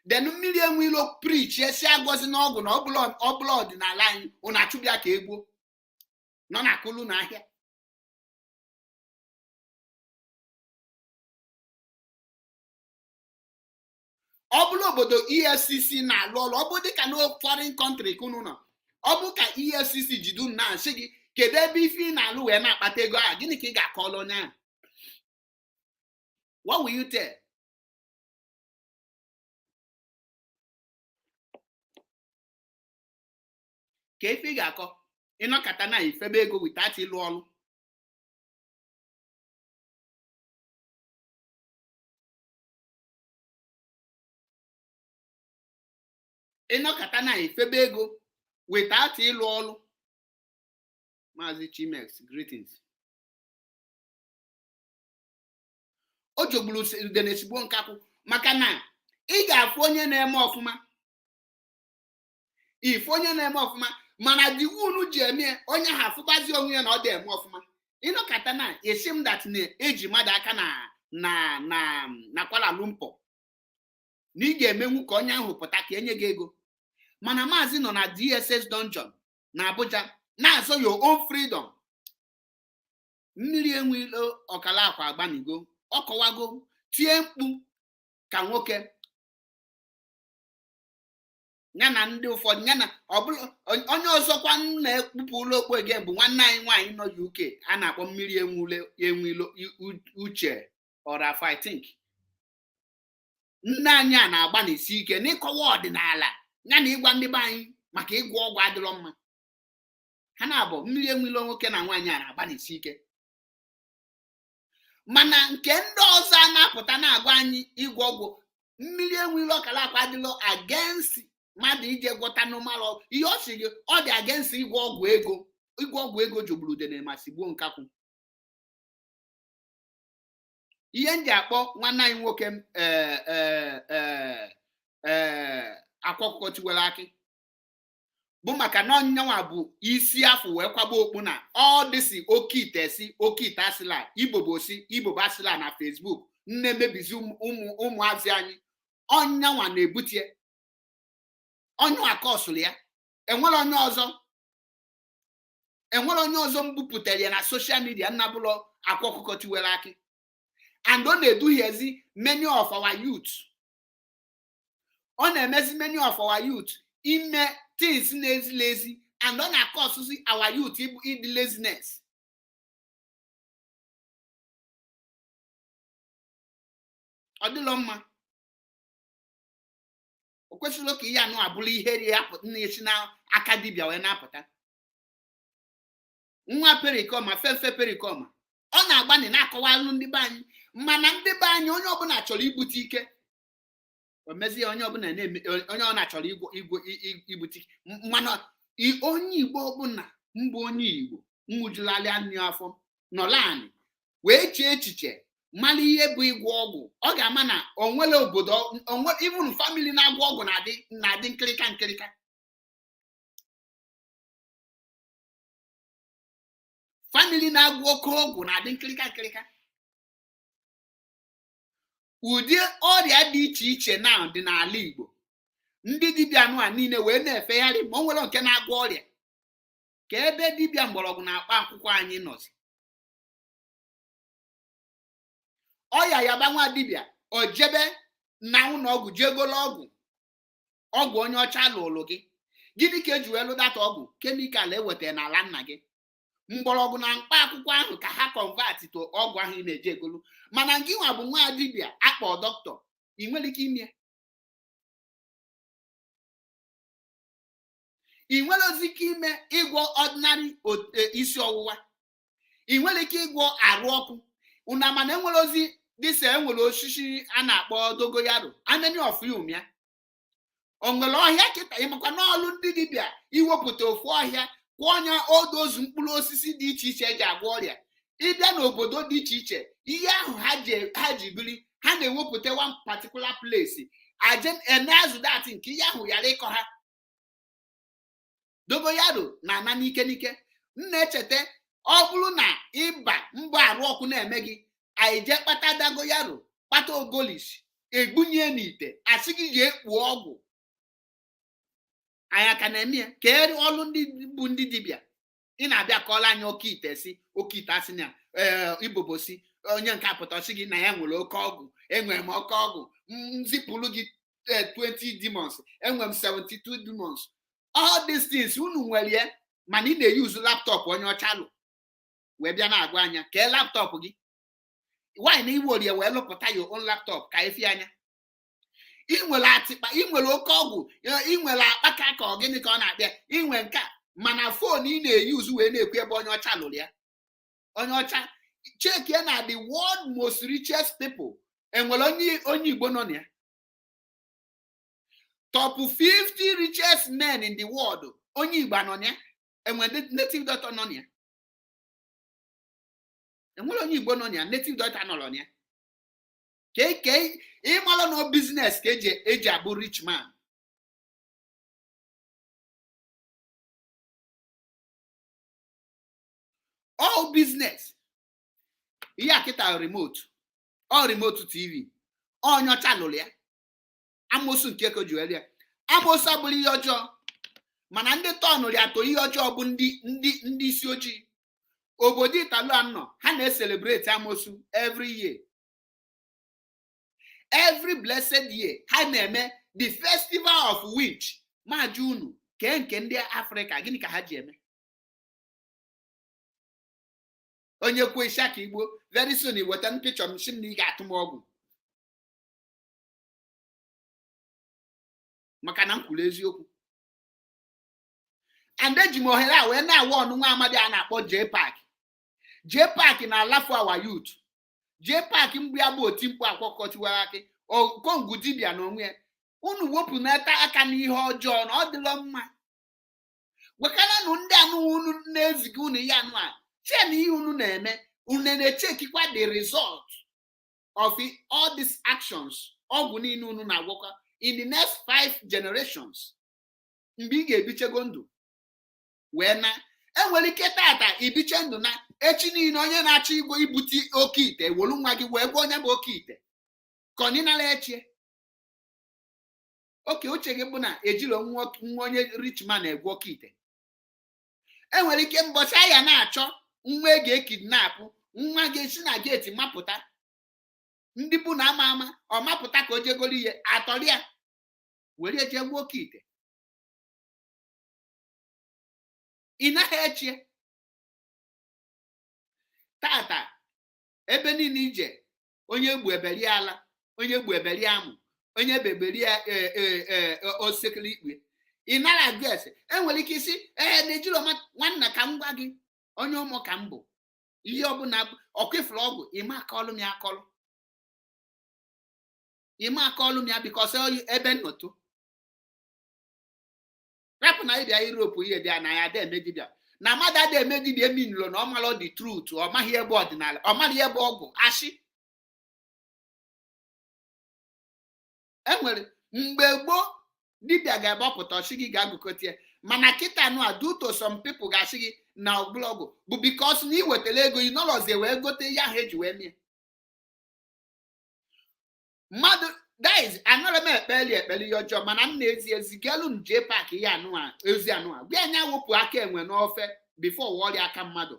Then mmiri enwe ilo preach esi agọzi n'ọgwụ na ọbụla ọdịnala anyị, unu achụbịa ka egbuo nọ na akụlụ n'ahịa. Ọ bụrụ obodo EFCC na-alụ ọrụ, ọ bụ dịka na foreign country ka unu nọ, ọ bụ ka EFCC jide unu na-asị gị kedu ebe ife ị na-alụ wee na-akpata ego ahụ, gịnị ka ị ga-akọlụ onye ahụ? What will you tell? Ka ife ị ga-akọ ịnọkọta na ifebe ego without ịlụ ọrụ? Ịnọkọta na ifebe ego without ịlụ ọrụ. Maazị Chimex, greetings. O jogburu udene esigbo nkakwụ, maka na ị ga-afụ onye na-eme ọfụma, ife onye na-eme ọfụma, mana the unu ji eme onye ha afụbazi onwe ya na ọ dị eme ọfụma. Ịnọkọta na esi m that na-eji mmadụ aka na Kuala Lumpur na ị ga-emenwu ka onye ahụ pụta ka enye gị ego, mana maazị nọ na DSS dungeon na Abuja na-azọ your own freedom. Mmiri enweilo ọkala akwa agbanigo, ọ kọwago, tie mkpu ka nwoke ya na ndị ụfọdụ ya na ọbụla onye ọzọkwa na-ekpupụ ụlọ okpu ege bụ nwanne anyị nwaanyị nọ UK a na-akpọ mmiri enwule enwilo uche ọrafa. I think nne anyị a na-agba n'isi ike n'ịkọwa ọdịnala ya na ịgwa ndị be anyị maka ịgwọ ọgwụ adịrọ mma. Ha na-abụ mmiri enwilo nwoke na nwaanyị a na-agba n'isi ike, mana nke ndị ọzọ a na-apụta na-agwa anyị ịgwọ ọgwụ, mmiri enwilo ọkara akwa adịlọ against mmadụ ije gwọta normal ihe ọ sị gị, ọ dị against ịgwọ ọgwụ ego. Ịgwọ ọgwụ ego jogburu udene ma sigbuo nkakwụ. Ihe m ji akpọ nwanne anyị nwoke ee akwa ọkụkọ tiwere akị bụ maka na ọnyanwa bụ isi afọ wee kwaba okpu na ọ dịsi oke ite si oke ite asịla ibobo si ibobo asịla na Facebook. Na-emebizi ụmụazị anyị, ọnyanwa na-ebute onye akọsụrụ ya. Enwere onye ọzọ, enwere onye ọzọ m bupụtara ya na social media nnabụlọ Akwa Ọkụkọ Tiwere Akị, and ọ na-eduhiezi many of our youth. Ọ na-emezi many of our youth ime things na-ezili ezi, and ọ na-akọsụzi our youth ịdị laziness. Ọ dịlọ mma. O kwesịrị ka ihe anụ abụrụ ihe ya na-esi n'aka dibịa wee na-apụta. Nwa perikoma fefe perikoma ọ na-agbanị na-akọwalụ ndị be anyị, mana ndị be anyị, onye ọbụla chọrọ ibute ike. O mezie onye ọbụla na-eme, onye ọ na-achọrọ igwe ibute ike. Mana onye Igbo ọbụla mbụ, onye Igbo nwụjulalị anya afọ nọla anị wee chee echiche mara ihe bụ ịgwọ ọgwụ, ọ ga-ama na onwere obodo onwe, even family na-agwọ ọgwụ na-adị nkịrịka nkịrịka. Family na-agwọ oke ọgwụ na-adị nkịrịka nkịrịka. Ụdị ọrịa dị iche iche na dị n'ala Igbo, ndị dibịa anụ a niile wee na-efegharị, ma o nwere nke na-agwọ ọrịa ka ebe dibịa mgbọrọgwụ na-akpa akwụkwọ anyị nọzi. Ọya yaba nwa dibịa, o jebe na ụlọ ọgwụ jegolo ọgwụ, ọgwụ onye ọcha lụrụ gị. Gịnị ka eji wee lụdata ọgwụ? Chemical eweta n'ala nna gị, mgbọrọgwụ na mkpa akwụkwọ ahụ ka ha convert to ọgwụ ahụ ị na-eje egolu. Mana gị nwa bụ nwa dibịa akpọ dọkịta, ị nwere ike ime, ị nwere ozi ike ime ịgwọ ordinary isi ọwụwa, ị nwere ike ịgwọ arụ ọkụ una. Mana enwere ozi dịsa, enwere osisi a na-akpọ dogoyaro aneni of you ya o nwere ọhịa kịta. Ịmakwa n'ọlụ ndị dibịa iwepụta ofu ọhịa kwụọ ọnya odozu mkpụrụ osisi dị iche iche eji agwọ ọrịa. Ịbịa n'obodo dị iche iche, ihe ahụ ha ji biri, ha na-ewepụta one particular place aje ene azụ dat nke ihe ahụ ghara ịkọ ha. Dogoyaro na-ana n'ike n'ike. M na-echeta, ọ bụrụ na ịba mbụ arụ ọkụ na-eme gị, anyị jee kpata dogoyaro, kpata ogolis, egbunye n'ite, asị gị ji ekpu ọgwụ. Anyị aka na-eme ya ka ere ọlụ ndị bụ ndị dibịa. Ị na-abịa kọọla anyị oke ite, si oke ite asị na ibobo si onye nke apụta sị gị na ya nwere oke ọgwụ. Enwere m oke ọgwụ, nzipụrụ gị 20 demons, enwere m 72 demons. All these things unu nwere ya, mana ị na-eyuzu laptop onye ọcha lụ wee bịa na-agwa anya kee laptop gị. Why na iwere ya wee lụpụta your own laptop ka efi anya? Ị nwere atịkpa, ị nwere oke ọgwụ, ị nwere akpaka ka ọ gịnị ka ọ na-akpịa, ị nwere nke a, mana phone ị na-eyuzu wee na-ekwu ebe onye ọcha lụrụ ya. Onye ọcha chekie na the world most richest people, enwere onye Igbo nọ na ya? Top 50 richest men in the world, onye Igbo nọ na ya? Enwere native doctor nọ na ya? Enwere onye Igbo nọ na ya? Native doctor nọrọ na ya? Ke ịmalụ na business ka eji abụ rich man. All business. Ihe a kịta remote, ọ remote TV onye ọcha lụrụ ya. Amosu nke ka o ji were ya. Amosu abụrụ ihe ọjọọ, mana ndị tọnụrụ ya to ihe ọjọọ bụ ndị isi ojii. Obodo Italian nọ, ha na-ecelebrate amosu every year, every blessed year ha na-eme the festival of witch. Maji unu kee nke ndị Afrịka, gịnị ka ha ji eme? Onye kwuo isi aka igbo, very soon iweta picture m si m na ị ga-atụ m ọgwụ maka na m kwuru eziokwu. And eji m ohere a wee na-awa ọnụ nwa amadi a na-akpọ J Park. J Park na-alafu our youth. J Park mgbe ya bụ oti mkpu akwọkọtiwara akị okongwu dibịa na onwe ya, unu wepụ n'eta aka n'ihe ọjọọ na ọ dịlọ mma. Gwekaranụ ndị anụ unu na-eziga unu ihe anụ a chee na ihe unu na-eme, unu na-echekikwa the result of all these actions. Ọgwụ niile unu na-agwọkọ, in the next 5 generations, mgbe ị ga-ebichego ndụ wee na Enwere ike tata ibiche ndụ na echi niile onye na-achọ igwe ibute oke ite wolu nwa gị wee gwa onye bụ oke ite ka ọ nịnara echie. Oke uche gị bụ na ejiro nwa onye rich man egwu oke ite. Enwere ike mbọchị aya na-achọ nwa e ga-ekidnapụ, nwa ga-esi na geeti mapụta, ndị bụ na ama ama ọ mapụta ka o jegoro ihe atọrọ ya were jee gbuo oke ite. Ị naghị echie tata ebe niile ije, onye gbu eberi ala, onye gbu eberi amụ, onye beberi osekele ikpe, ị nara agụ ese. Enwere ike isi ee na-ejiro nwanna ka m gwa gị, onye ụmụ ka m bụ, ihe ọbụla ọkụ ifuru ọgwụ ịma akọlụ m ya, akọlụ ịma akọlụ m ya, because ebe nnọtụ rapụ na ịbịa Europe ihe bịa na ya ada eme dibịa na mmadụ ada eme dibịa eminlo na ọ mara the truth, ọ maghị ebe ọdịnala, ọ maghị ebe ọgwụ ashị. Enwere mgbe gboo dibịa ga-agbapụta ọchị gị ga-agụkọta ya, mana kịta nụ a due to some people ga-asị gị na ọgbụlọgwụ bụ because na ị wetara ego ị nọrọzie wee gote ihe ahụ eji wee mie mmadụ. Guys, anọrọ m ekpeli ekpeli ihe ọjọọ, mana m na-ezi ezigelu m jee paakị ihe anụa ozi anụa gwa anya wepụ aka enwe n'ofe before wọrịa aka mmadụ.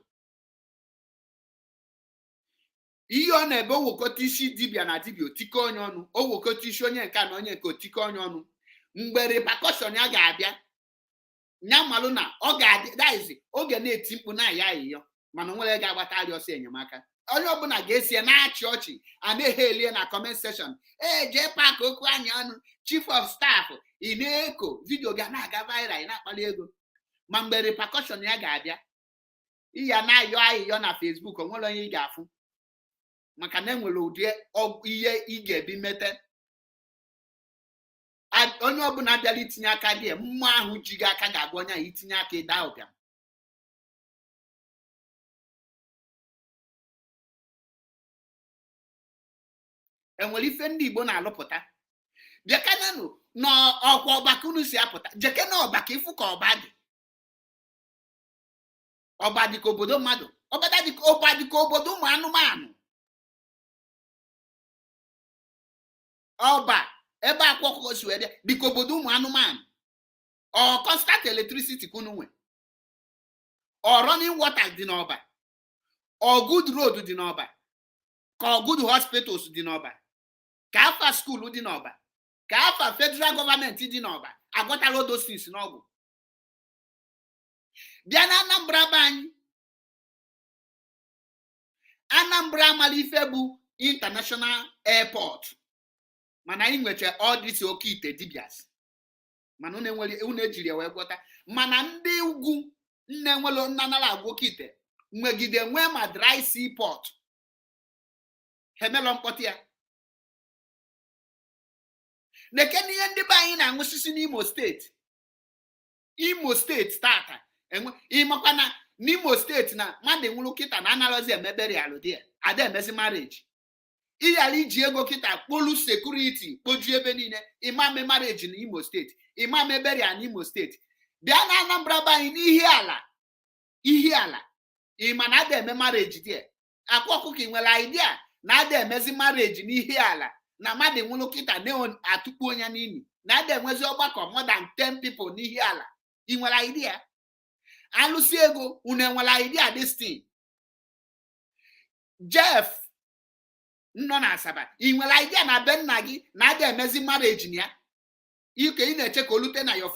Ihe ọ na-ebe owokọta isi dibịa na dibịa otike onye ọnụ, owokọta isi onye nke na onye nke otike onye ọnụ, mgbe repercussion ya ga-abịa nya malụ na ọ ga-adị daizi oge na-eti mkpu na-aya ayịyọ, mana onwere ga-agbatarị ọsọ enyemaka. Onye ọbụla ga-esi na-achị ọchị a na-eghe elie na comment section, ee jee paakị okwu anya ọnụ, chief of staff, ị na-eko vidio ga na-aga viral, ị na-akpali ego, ma mgbe repercussion ya ga-abịa iya na-ayọ ayịyọ na Facebook onwere onye ị ga-afụ, maka na enwere ụdị ihe ị ga-ebi mete. Onye ọbụla bịara itinye aka dị mmụọ ahụ ji gị aka ga-agwa onye ahụ itinye aka ịda ụbịam. Enwere ife ndị Igbo na-alụpụta bịakananụ n'ọkwa ọba ka unu si apụta, jeke na ọba ka ịfụ ka ọba dị, ọba dị ka obodo mmadụ, ọba dị ka obodo ụmụ anụmanụ, ọba ebe akwa ọkụkọ si wee bịa dị ka obodo ụmụ anụmanụ. Ọ constant electricity ka unu nwe, ọ running water dị n'ọba, ọ good road dị n'ọba, ka ọ good hospitals dị n'ọba, ka afa skuul dị n'ọba, ka afa federal gọọmenti dị n'ọba, agwọtala odosis n'ọgwụ. Bịa na Anambra be anyị, Anambra amala ife bụ international airport, mana anyị nwecha all this oke ite dibias, mana unu ejiri ya wee gwọta. Mana ndị ugwu nne nwere nnanara agwọ oke ite nwegide nwee ma dry seaport, ha emelọ mkpọtụ ya. Leke n'ihe ndị be anyị na-aṅụsisi n'Imo steeti, Imo steeti tata enwe ịmakwa na n'Imo steeti na mmadụ nwụrụ kịta na anarọzi emebere alụ di ya ada emezi marriage, ịghara iji ego kịta kpolu security kpoju ebe niile, ịmame marriage na Imo steeti, ịmame burial na Imo steeti. Bịa na Anambra be anyị n'ihi ala, ihi ala ịma na ada eme marriage di ya. Akwa ọkụkọ ị nwere idea na ada emezi marriage n'ihi ala na mmadụ nwụrụ kịta na-atụkpu onye n'imi, na ada enwezi ọgbakọ more than 10 people n'ihi ala, ị nwere idea? Alụsị ego unu enwere idea this thing? Jeff nọ na Asaba, ị nwere idea na be nna gị na ada emezi marriage na ya? Ike ị na-eche ka o lute na your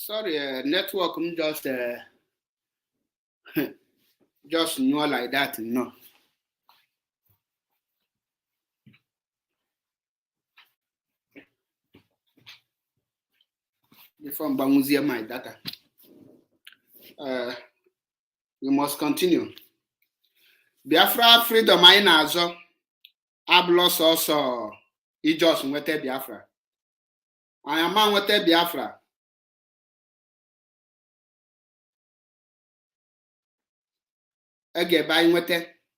Sorry, network m just nyụọ like that, no. Before m gbanwuzie my data. We must continue. Biafra freedom anyị na-azọ abụlọ sọsọ ijos nweta Biafra. Anyị ama nweta Biafra ege ebe anyị nweta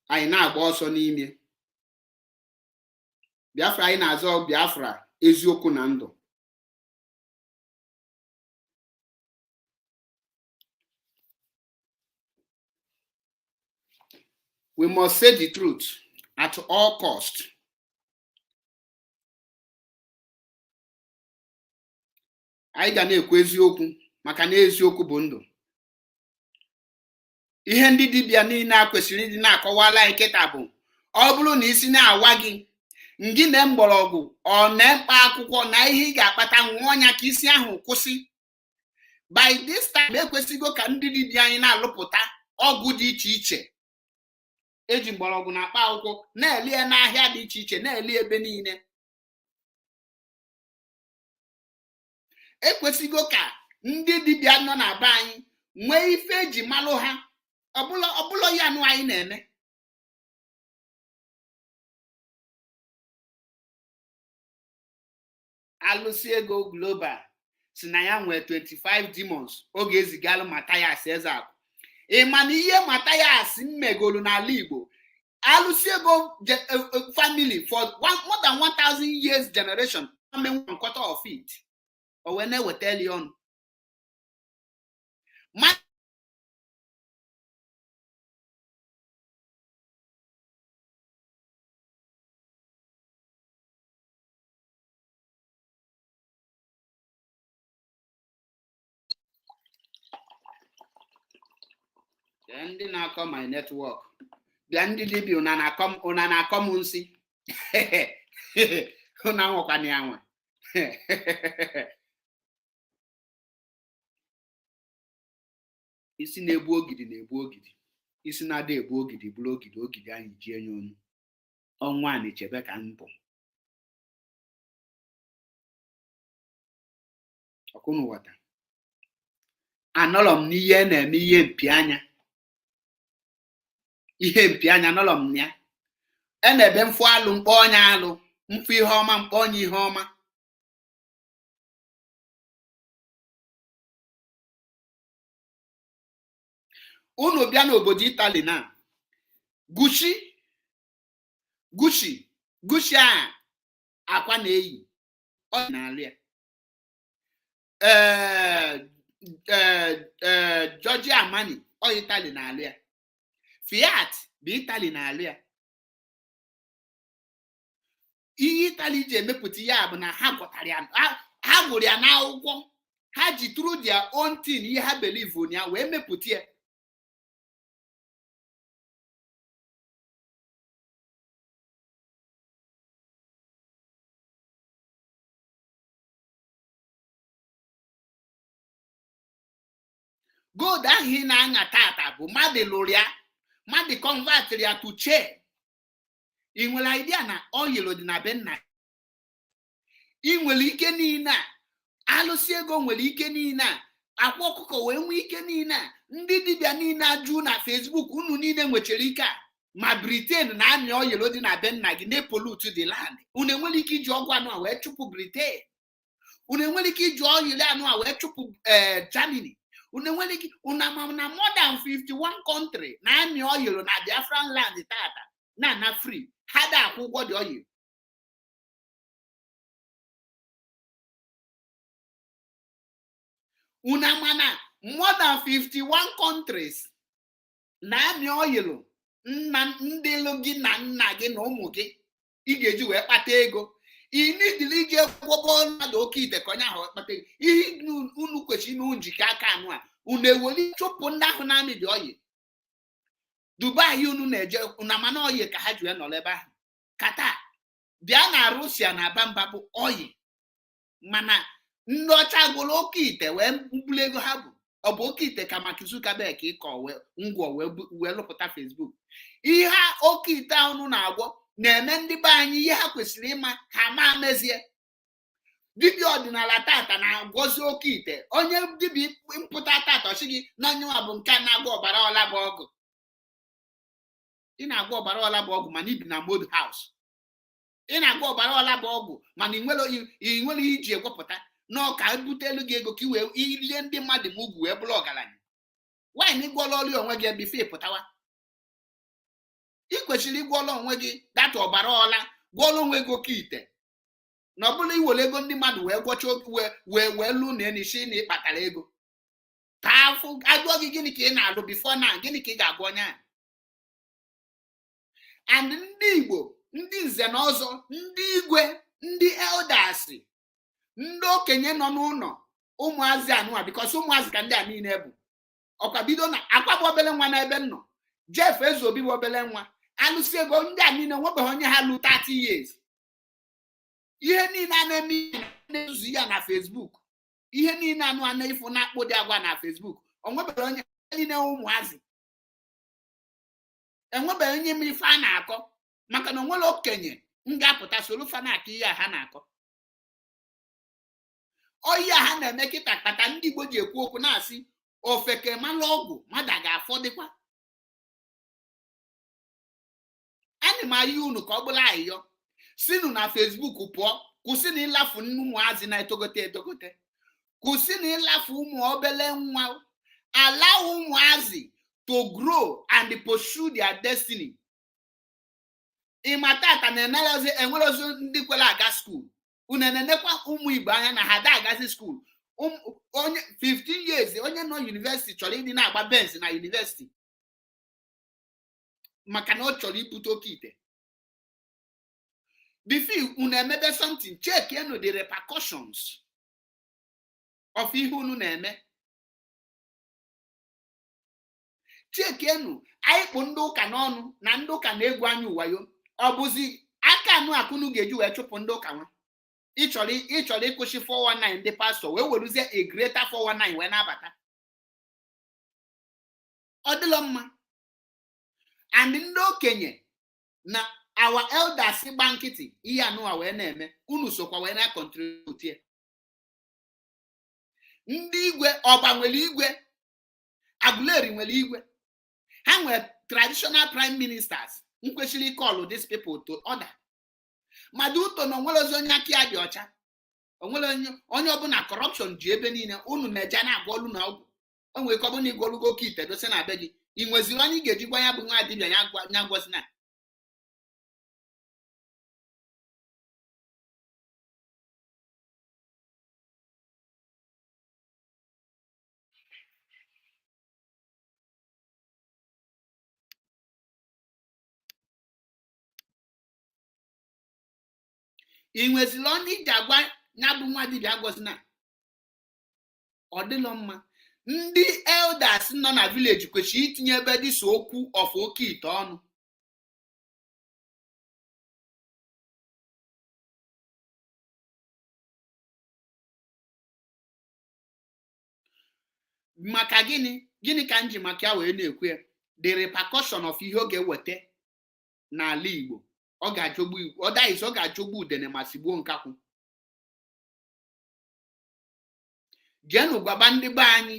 anyị na-agba ọsọ n'ime Biafra anyị na-azọ Biafra eziokwu na ndụ. We must say the truth at all cost. Anyị ga na-ekwu eziokwu maka na eziokwu bụ ndụ. Ihe ndị dibịa niile a kwesịrị ịdị na-akọwala anyị kịta bụ ọ bụrụ na isi na-awa gị ngị na mgbọrọgwụ ọ na mkpa akwụkwọ na ihe ị ga-akpata nwụọ ọnya ka isi ahụ kwụsị. By this time ekwesịgo ka ndị dibịa anyị na-alụpụta ọgwụ dị iche iche eji mgbọrọgwụ na akpa akwụkwọ na-eli ya n'ahịa dị iche iche na-eli ebe niile. Ekwesịgo ka ndị dibịa nọ na be anyị nwee ife eji malụ ha ọbụla ya nụ anyị na-eme. Alụsị ego global si na ya nwee 25 demons oge ezigalụ Mathias Ezeaku. Ị ma na ihe Mathias mmegolu n'ala Igbo alụsị ego family for more than 1000 years generation ame one quarter of it o wee na-ewetali ọnụ. Ndị na-akọ my network bịa ndị dibịa ụna na-akọ m nsị ụna nwekwana ya nwa. Isi na-egbu ogidi na-egbu ogidi, isi na-ada egbu ogidi bụrụ ogidi ogidi anyị ji enye ọnụ ọnwa a na-echebe ka m bụ ọkụnụwata. Anọrọ m n'ihe na-eme ihe mpi anya, ihe mpi anya anọrọ m ya. E na-ebe mfụ alụ mkpọ ọnya alụ, mfụ ihe ọma mkpọ ọnya ihe ọma. Unu bịa n'obodo Italy na Gucci Gucci Gucci a akwa na-eyi ọ na-alụ ya. Giorgio Armani ọ Italy na-alụ ya. Fiat bụ Italy na-alụ ya. Ihe Italy ji emepụta ya bụ na ha gwọtara ya, ha gụrụ ya n'akwụkwọ, ha ji through their own thing ihe ha believe na ya wee mepụta ya. Gold ahụ ị na-aṅa tata bụ mmadụ lụrụ ya, mmadụ convert ya to chain. Ị nwere idea na oil dị na be nna? Ị nwere ike niile a, alụsị ego nwere ike niile a, akwa ọkụkọ wee nwee ike niile a, ndị dibịa niile ajụ na Facebook unu niile nwechara ike a. Ma Britain na-amị oil dị na be nna gị na-epollute the land. Unu enwere ike iji ọgwụ anụ a wee chụpụ Britain. Unu enwere ike iji oil anụ a wee chụpụ Germany. Unu enwere ike unu ama na more than 51 country na-amị oil na Biafran land tata na na free ha da akwụ ụgwọ dị oil. Unu ama na more than 51 countries na-amị oil nna ndị lụ gị na nna gị na ụmụ gị ị ga-eji wee kpata ego. Ị nidili ije gwọbọ mmadụ oke ite ka onye ahụ kpata ego. Ihe unu kwesịrị ime njikọ aka anụ a unu eweli chụpụ ndị ahụ na-amị dị oyi. Dubai unu na-eje unu ama na oyi ka ha ji wee nọrọ ebe ahụ. Qatar bịa na Russia na aba mba bụ oyi, mana Ndị ọcha gwụrụ oke ite wee mbuli ego ha bụ. Ọ bụ oke ite ka Mark Zuckerberg ịkọ wee ngwọ wee lụpụta Facebook. Ihe oke ite ahụ na-agwọ na-eme ndị be anyị ihe ha kwesịrị ịma ha ma mezie. Dibịa ọdịnala tata na-agwọzi oke ite. Onye dibịa mpụta tata ọchị gị na onye nwa bụ nke a na-agwọ ọbara ọla bụ ọgụ. Ị na-agwọ ọbara ọla bụ ọgwụ mana ibi na mod house. Ị na-agwọ ọbara ọla bụ ọgwụ mana ị nwere ihe iji egwepụta n'ọka ebutelu gị ego ka i wee ilie ndị mmadụ ma ugwu wee bụrụ ọgaranya. Nwaanyị ịgwọla ọrịa onwe gị bifo pụtawa. Ị kwesịrị ịgwọla onwe gị data ọbara ọla, gwọọla onwe gị oke ite. Na ọ bụrụ iwere ego ndị mmadụ wee gwọcha wee wee lụ na enisi na ịkpatara ego. Ka afụ agụọ gị gịnị ka ị na-alụ bifo na gịnị ka ị ga-agwa onye a. And ndị Igbo, ndị nze na ọzọ, ndị igwe, ndị elders, ndị okenye nọ n'ụlọ ụmụazị anụwa because ụmụazị ka ndị a niile bụ. Ọkwa bido na akwa bụ obele nwa n'ebe m nọ. Jeff Ezeobi bụ obele nwa. Alụsị ego ndị a niile nwebeghị onye ha lụ 30 years. Ihe niile a na-eme na-ezuzu ya na Facebook. Ihe niile anụ a na-efu na-akpụ dị agwa na Facebook. O nwebeghị onye niile ụmụazị. Enwebeghị onye ma ife a na-akọ maka na onwere okenye m ga-apụta soro fa na-akọ ihe a ha na-akọ. Oyi a ha na-eme kịta kpata ndị Igbo ji ekwu okwu na-asị ofeke mara ọgwụ mmadụ a ga-afọdịkwa. Ana m ayọ unu ka ọ bụla ayịyọ sinụ na Facebook pụọ, kwụsị na ịlafu ụmụazị na-etogote etogote, kwụsị na ịlafu ụmụ obele nwa. Allow ụmụazị to grow and pursue their destiny. Ịma tata na enwerozi ndị kwere aga skuul. Unu na-enekwa ụmụ Igbo anya na ha da agazi skuul. Onye 15 years onye nọ yunivesiti chọrọ ịdị na-agba Benz na yunivesiti maka na ọ chọrọ ibute oke ite. Before unu emebe something, check enu the repercussions of ihe unu na-eme. Check enu anyị kpụ ndị ụka n'ọnụ na ndị ụka na-egwu anyị wayo. Ọ bụzi aka anụ akụnụ ga-eji wee chụpụ ndị ụka nwa. Ị chọrọ ịkwụsị 419 ndị pastọ wee weruzie a greater 419 wee nabata. Ọ dịlọ mma. And ndị okenye na our elders gba nkịtị ihe anụwa wee na-eme, unu sokwa wee na-contribute. Ndị igwe ọba nwere igwe, Aguleri nwere igwe, ha nwere traditional prime ministers nkwesịrị call these people to order. Mmadụ ụtọ na onwere ozi onye aka ya dị ọcha, onwere onye ọbụla corruption ji ebe niile. Unu na-eje na-agwa ọlụ na ọgwụ. O nwere ike ọ bụrụ na ịgwọlụgo oke ite dosa na be gị, ị nweziri onye ị ga-eji gwa ya bụ nwa dibịa ya gwọzina. Ị nweziri onye iji agwa ya bụ nwa dibịa gwọzina. Ọ dịlọ mma. Ndị elders nọ na village kwesịrị itinye ebe dịsa okwu of oke ite ọnụ. Maka gịnị gịnị ka m ji maka ya wee na-ekwu ya? The repercussion of ihe ọ ga-eweta n'ala Igbo, ọ ga-ajọgbu ọ daiz, ọ ga-ajọgbu udene ma sigbuo nkakwụ. Jeenụ gwaba ndị be anyị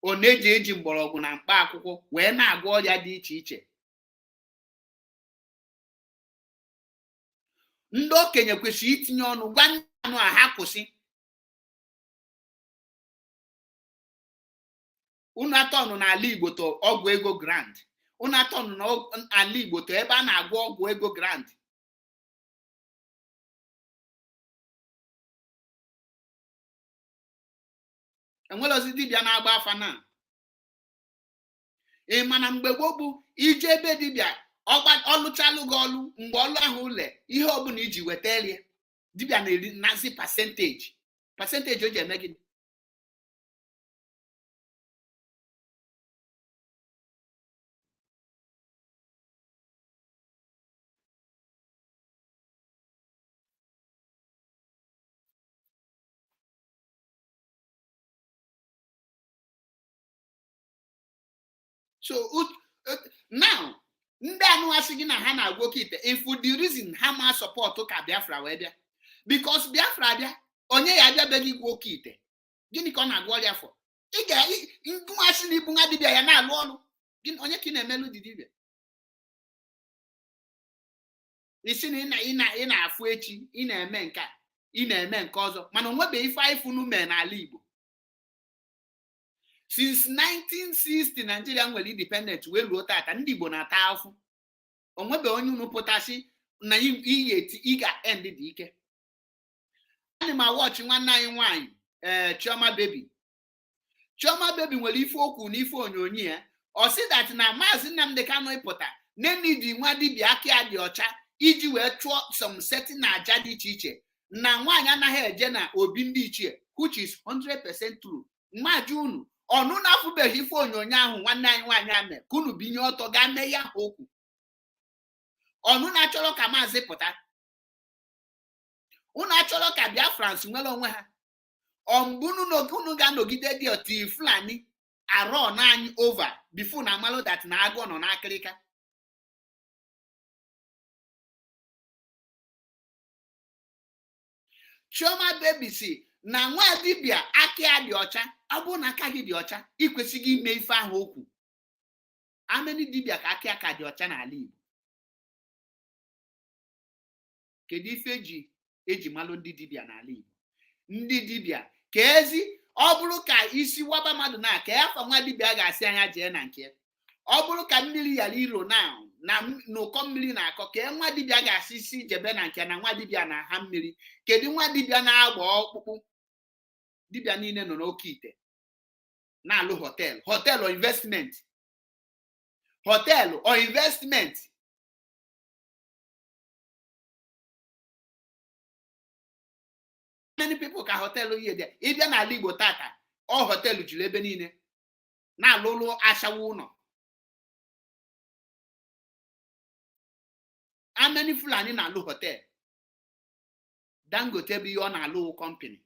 ọ na-eji eji mgbọrọgwụ na mkpa akwụkwọ wee na-agwọ ọrịa dị iche iche. Ndị okenye kwesịrị itinye ọnụ gwa ndị anụ a ha kwụsị. Unu atọnụ n'ala Igbo to ọgwụ ego grand. Unu atọnụ n'ala Igbo to ebe a na-agwọ ọgwụ ego grand. Enwerozi dibịa na-agba afa na ị mana mgbe gboo bụ ije ebe dibịa ọlụchalụ gị ọlụ, mgbe ọlụ ahụ ụlọ ihe ọbụla iji weta erie, dibịa na-eri nazi percentage o ji eme gịnị? So now ndị anụasị gị na ha na-agwọ oke ite, if the reason ha ma support ka Biafra wee bịa, because Biafra bịa, onye ya abịabeghị igwọ oke ite, gịnị ka ọ na-agwọ ọrịa fọ? Ị ga ngasị na ibu nwa dibịa ya na-alụ ọrụ gịnị? Onye ka ị na-emelụ dị dibịa isi na ị na-afụ echi, ị na-eme nke a, ị na-eme nke ọzọ, mana o nwebeghị ife anyị funu mee n'ala Igbo since 1960 Nigeria nwere independent wee ruo tata. Ndị Igbo na-ata afụ. O nwebeghị onye unu pụtasị na iyi eti ị ga-end dị ike. Ana m awọchị nwanne anyị nwaanyị, ee, Chioma Baby. Chioma Baby nwere ife okwu na ife onyonyo ya. Ọ sị that na Maazị Nnamdi Kanu ịpụta nenidi nwa dibịa aka ya dị ọcha iji wee chụọ some certain aja dị iche iche, na nwaanyị anaghị eje na obi ndị ichie, which is 100% true. Mmaji unu ọnụ na-afụbeghị ife onyonyo ahụ nwanne anyị nwaanyị a mee ka unu binye ọtọ gaa mee ya okwu. Ọnụ na-achọrọ ka maazị pụta, unu achọrọ ka Biafrans nwere onwe ha. Ọ mgbe unu ga-anọgide dị otu Fulani arọ na anyị over before na amalụ that na agụọ nọ n'akịrịka. Chioma Baby si na nwa dibịa aka ya dị ọcha. Ọ bụrụ na aka gị dị ọcha, ị kwesịghị ime ife ahụ okwu. Ameni dibịa ka aka ya ka dị ọcha n'ala Igbo? Kedu ife eji malụ ndị dibịa n'ala Igbo? Ndị dibịa ka ezi ọ bụrụ ka isi waba mmadụ na ka afọ nwa dibịa ga-asị anya jee na nke ọ bụrụ ka mmiri ghara iro na na n'ụkọ mmiri na-akọ, ka nwa dibịa ga-asị isi jebe na nke na nwa dibịa na-aha mmiri. Kedu nwa dibịa na-agba ọkpụkpụ? Dibịa niile nọ n'oke ite na-alụ hotel, hotel or investment, hotel or investment. Many people ka hotel ihe dị. Ịbịa n'ala Igbo tata, ọ hotel juru ebe niile, na-alụlụ ashawo ụlọ. How many Fulani na-alụ hotel? Dangote bụ ihe ọ na-alụ company,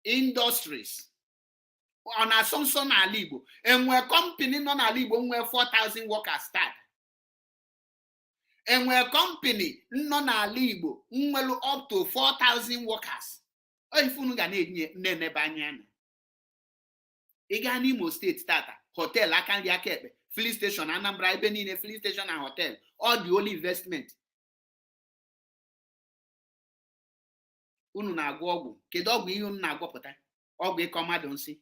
industries. Ọ na-asọ nsọ n'ala Igbo enwe company nọ n'ala Igbo nwee 4000 workers start? Enwe company nọ n'ala Igbo nwelu up to 4000 workers? Ife unu ga na-enebe anya na ị gaa n'Imo Steeti tata, hotel aka nri aka ekpe, filling station. Anambra, ebe niile filling station na hotel. All the only investment unu na-agwọ ọgwụ. Kedu ọgwụ ihe unu na-agwọpụta? Ọgwụ ịkọ mmadụ nsị.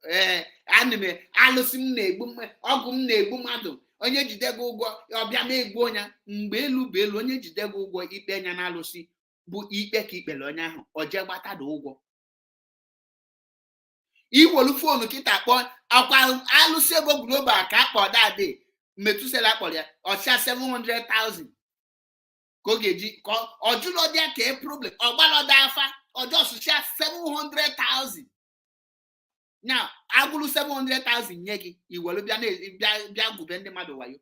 Ee, ana m alụsị m na-egbu, ọgwụ m na-egbu mmadụ. Onye jide gị ụgwọ, ọbịa na-egbu onye mgbe elu bụ elu. Onye jide gị ụgwọ, ikpe nya na alụsị bụ ikpe ka ikpere onye ahụ o jee gbatada ụgwọ. Iwelu phone kịta kpọọ akwa alụsị ego global ka akpọ dadị Metusela kpọrọ ya ọchịa 700,000 ka ọ ga-eji ka ọ jụlọdịa ka e problem ọgbalọda afa ọjọọ sụcha 700,000 nya agụrụ 700,000 nye gị, iwelu bịa bịa gwube ndị mmadụ wayo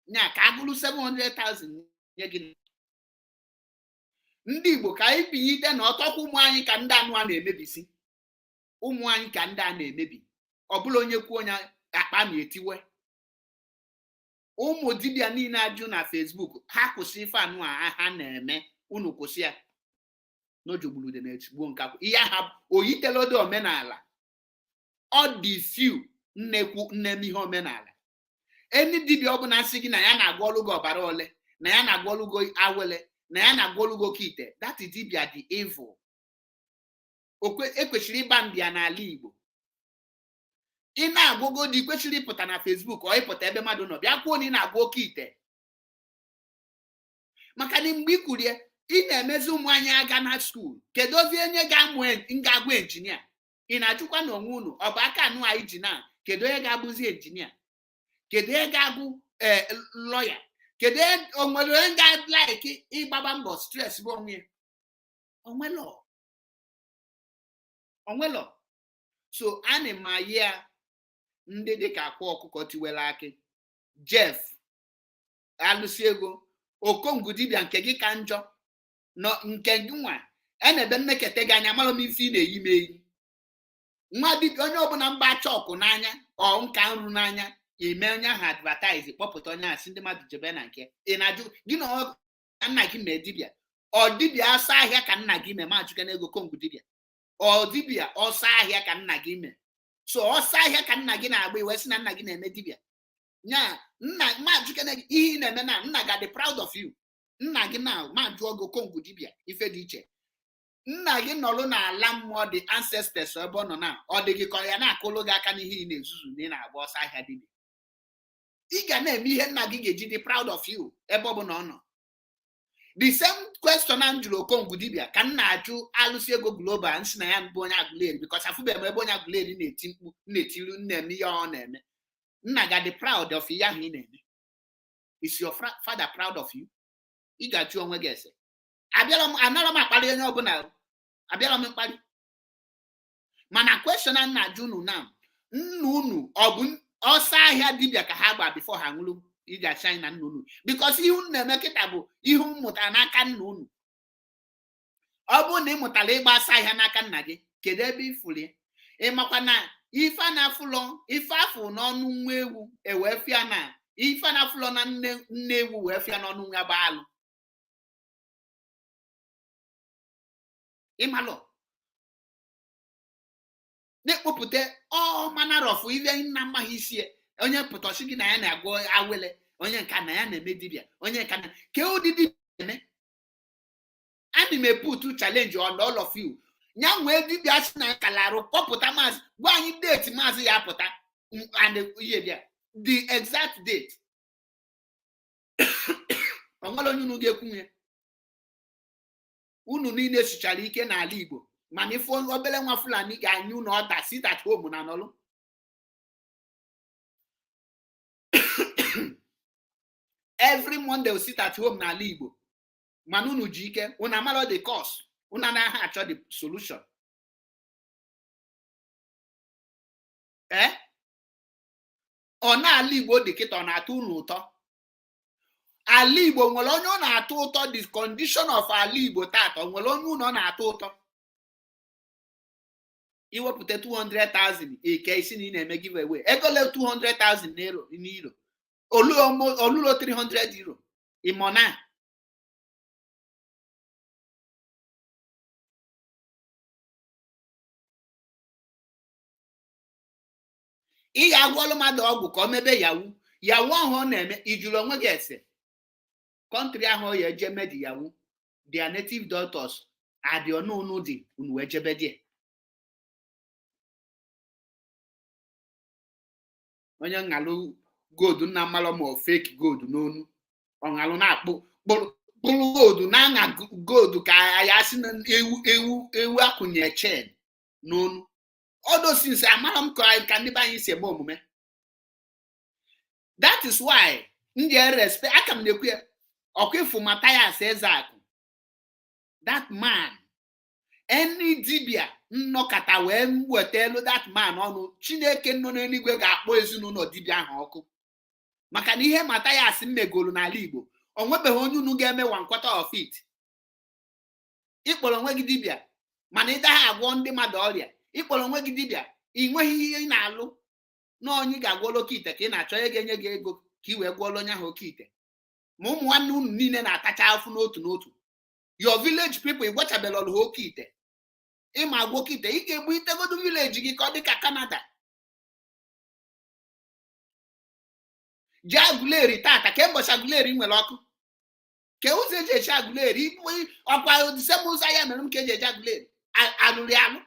nya ka agụrụ 700,000 nye gị. Ndị Igbo, ka anyị binyite na ọtọkwa ụmụ anyị ka ndị anụ a na-emebisi ụmụ anyị, ka ndị a na-emebi. Ọ bụla onye kwuo, onye akpa na-etiwe. Ụmụ dibịa niile ajụ na Facebook, ha kwụsị ife anụ a ha na-eme. Unu kwụsị ya n'ojogburude na-etigbuo nkakwụ ihe ha oyitelodo omenala. Ọ dị few nnekwu nneme ihe omenala. Eni dibịa ọbụla sị gị na ya na-agwọ ọlụ gị ọbara ole, na ya na-agwọ ọlụ gị awele, na ya na-agwọ ọlụ gị oke ite, that dibịa dị evil. Ekwesịrị ịba ndị ya n'ala Igbo. Ị na-agwụgo dị kwesịrị ịpụta na Facebook ọ ịpụta ebe mmadụ nọ bịa kwuo na ị na-agwọ oke ite, maka na mgbe ị kwurie, ị na-emezi ụmụ anyị aga na school. Kedu ozi onye ga-amụ ga-agụ engineer? Ị na-ajụkwa na onwe unu, ọ bụ aka anụ anyị ji na kedu onye ga-abụzi engineer? Kedu onye ga-agụ ee lawyer? Kedu o nwere onye ga-like ịgbaba mbọ stress bụ onwe ya? Onwelo, onwelo. So ana m ayi ya ndị dịka Akwa Ọkụkọ Tiwere Akị, Jeff alụsị ego, Okongwu dibịa, nke gị ka njọ nọ, nke gị nwa a na-ebe mmekete gị anya. Mara m ife ị na-eyi m eyi. Nwa dibịa, onye ọbụla mgba chọkụ n'anya, ọ nka nru n'anya, eme onye ahụ advertise, kpọpụta onye ahụ, si ndị mmadụ jebe na nke ị na-ajụ gị na nna gị mee dibịa. Ọ dibịa ọsọ ahịa ka nna gị mee? Ma ajụga n'ego kongwu dibịa. Ọ dibịa ọsọ ahịa ka nna gị mee? So ọsọ ahịa ka nna gị na-agba, iwe sị na nna gị na-eme dibịa nya nna. Ma ajụkene ihe ị na-eme na nna ga dị proud of you. Nna gị na ma jụọ gị, okongwu dibịa, ife dị iche, nna gị nọrụ n'ala mmụọ, dị ancestors ebe ọ nọ na ọ dị gị ka ọ ya na-akụlụ gị aka n'ihe ị na-ezuzu na ị na-agba ọsọ ahịa dibịa. Ị ga na-eme ihe nna gị ga-eji dị proud of you ebe ọ bụ na ọ nọ. The same question a m jụrụ okongwu dibịa ka m na-ajụ Alụsị Ego Global, nsị na ya bụ onye Aguleri, because afụbeghị m ebe onye Aguleri na-eti mkpu, na-etiru, na-eme ihe ọ na-eme. Nna ga dị proud of ihe ahụ ị na-eme? Is your father proud of you? Ị ga-ajụ onwe gị ese. Abịara m, anara m akparị onye ọbụla, abịara m mkparị, mana question a na-ajụ unu na nna unu, ọ bụ ọsọ ahịa dibịa ka ha gba before ha nwụrụ? Iji achị anyị na nna unu, because ihe unu na-eme kịta bụ ihe unu mụtara n'aka nna unu. Ọ bụrụ na ị mụtara ịgba ọsọ ahịa n'aka nna gị, kedu ebe ị fụrụ ya? Ị makwa na ife a na-afụlọ, ife afụ n'ọnụ nwa ewu ewee fịa, na ife a na-afụlọ na nne nne ewu wee fịa n'ọnụ nwa bụ alụ. Ịmalụ na-ekpopụta all manner of ihe nna mmaghị isi. Onye pụtọchi gị na ya na-agwọ awele, onye nka na ya na-eme dibịa, onye nka na ke ụdị dibịa eme. Ana m put challenge on all of you. Ya nwee dibịa si na kalarụ, kpọpụta maazị, gwa anyị date maazị ya apụta and ihe bịa, the exact date. Ọ nwere onye unu ga-ekwu ya? Unu niile sichara ike n'ala Igbo, mana ife obere nwa Fulani ga-anye unu ọda, sit at home na nọlụ. Every Monday sit at home n'ala Igbo, mana unu ji ike. Unu amara the cause, unu anaghị achọ the solution. Ee, ọ na-ala Igbo dị kịta, ọ na-atọ unu ụtọ? Ala Igbo nwere onye ọ na-atọ ụtọ? The condition of ala Igbo tata, ọ nwere onye unu ọ na-atọ ụtọ? Iwepụta 200,000 ike isi na ị na-eme giveaway, ego le 200,000 n'euro, olulo €300 ịmọna. Ị ga-agwọlụ mmadụ ọgwụ ka ọ mebe yahoo yahoo ahụ ọ na-eme. Ijuru onwe gị ese country ahụ ya eje medi yahoo, their native doctors adị ọnụ dị unu wee jebe die. Onye ngalụ gold nna mmalụ ma fake gold n'onu, ọngalụ na-akpụ kpụrụ gold na-aṅa gold ka ya sị na ewu ewu ewu akwụnye chain n'onu. All those things, amara m ka ndị be anyị si eme omume. That is why m ji respect aka m na-ekwu ya. Ọkwa ịfụ Mathias Ezeaku, that man, any dibia nnọkọta wee weta elu that man ọnụ, Chineke nọ n'eluigwe ga-akpọ ezinụlọ dibia ahụ ọkụ, maka na ihe Mathias megolu n'ala Igbo, o nwebeghị onye unu ga-eme one quarter of it. Ịkpọrọ onwe gị dibia, mana ị daghị agwọ ndị mmadụ ọrịa. Ịkpọrọ onwe gị dibia, ị nweghị ihe ị na-alụ na onye ga-agwọrọ oke ite ka ị na-achọ onye ga-enye gị ego ka ị wee gwọrọ onye ahụ oke ite. Ma ụmụ nwanne unu niile na-atacha afụ n'otu n'otu. Your village people, ị gwachabela ọrụ ha oke ite. Ịma agwọ oke ite, ị ga-egbu itegodu village gị ka ọ dị ka Canada. Jee Aguleri tata, ka mbọchị Aguleri nwere ọkụ, ka ụzọ eji echi Aguleri ọkwa same ụzọ ya mere m ka eji eji Aguleri alụrị alụ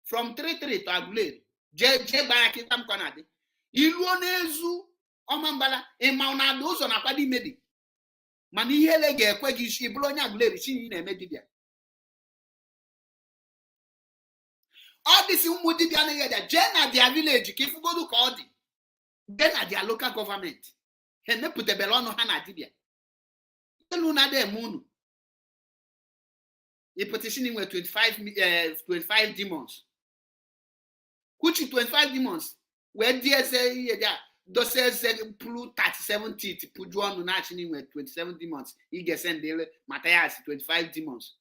from 33 to Aguleri. Jee jee gbaa ya kịta m ka ọ na-adị iluo n'ezu ọma mbala. Ịma na ada ụzọ na-akwado imebi, mana ihere ga-ekwe gị isi bụrụ onye Aguleri chi ị na-eme dibịa. Ọ dịsị ụmụ dibịa anaghị eja. Jee na their village ka ịfụgodu ka ọ dị. Jee na their local government, ha emepụtabere ọnụ ha na dibịa elu na-ada eme unu. Ipetition nwe 25 25 demons, kuchi 25 demons wee dị eze ihe dị a dosa eze pụrụ 37 teeth pụju ọnụ na-achị n'inwe 27 demons. Ị ga-ese ndịle Mathias 25 demons.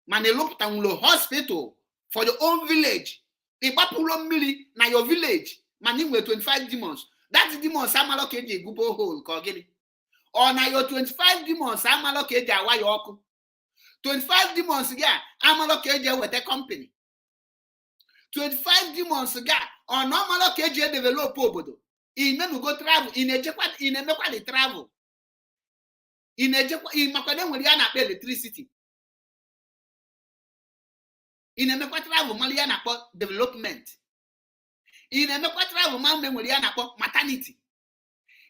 Mana ịlụpụtanwulo hospital for your own village, ịgbapụlo mmiri na your village, mana ị nwere 25 demons. That demons amalọ ka eji egwu borehole, ka ọ gịnị? Ọ na your 25 demons amalọ ka eji awa ya ọkụ? 25 demons gị a amalọ ka eji eweta company? 25 demons gị a, ọ na ọmalọ ka eji edevelop obodo? Imenugo travel? Ị na-ejekwa? Ị na-emekwa the travel? Ị na-ejekwa? Ị makwa na enwere ya na-akpọ electricity? Ị na-emekwa travel mara ya na-akpọ development? Ị na-emekwa travel ma na enwere ya na-akpọ maternity?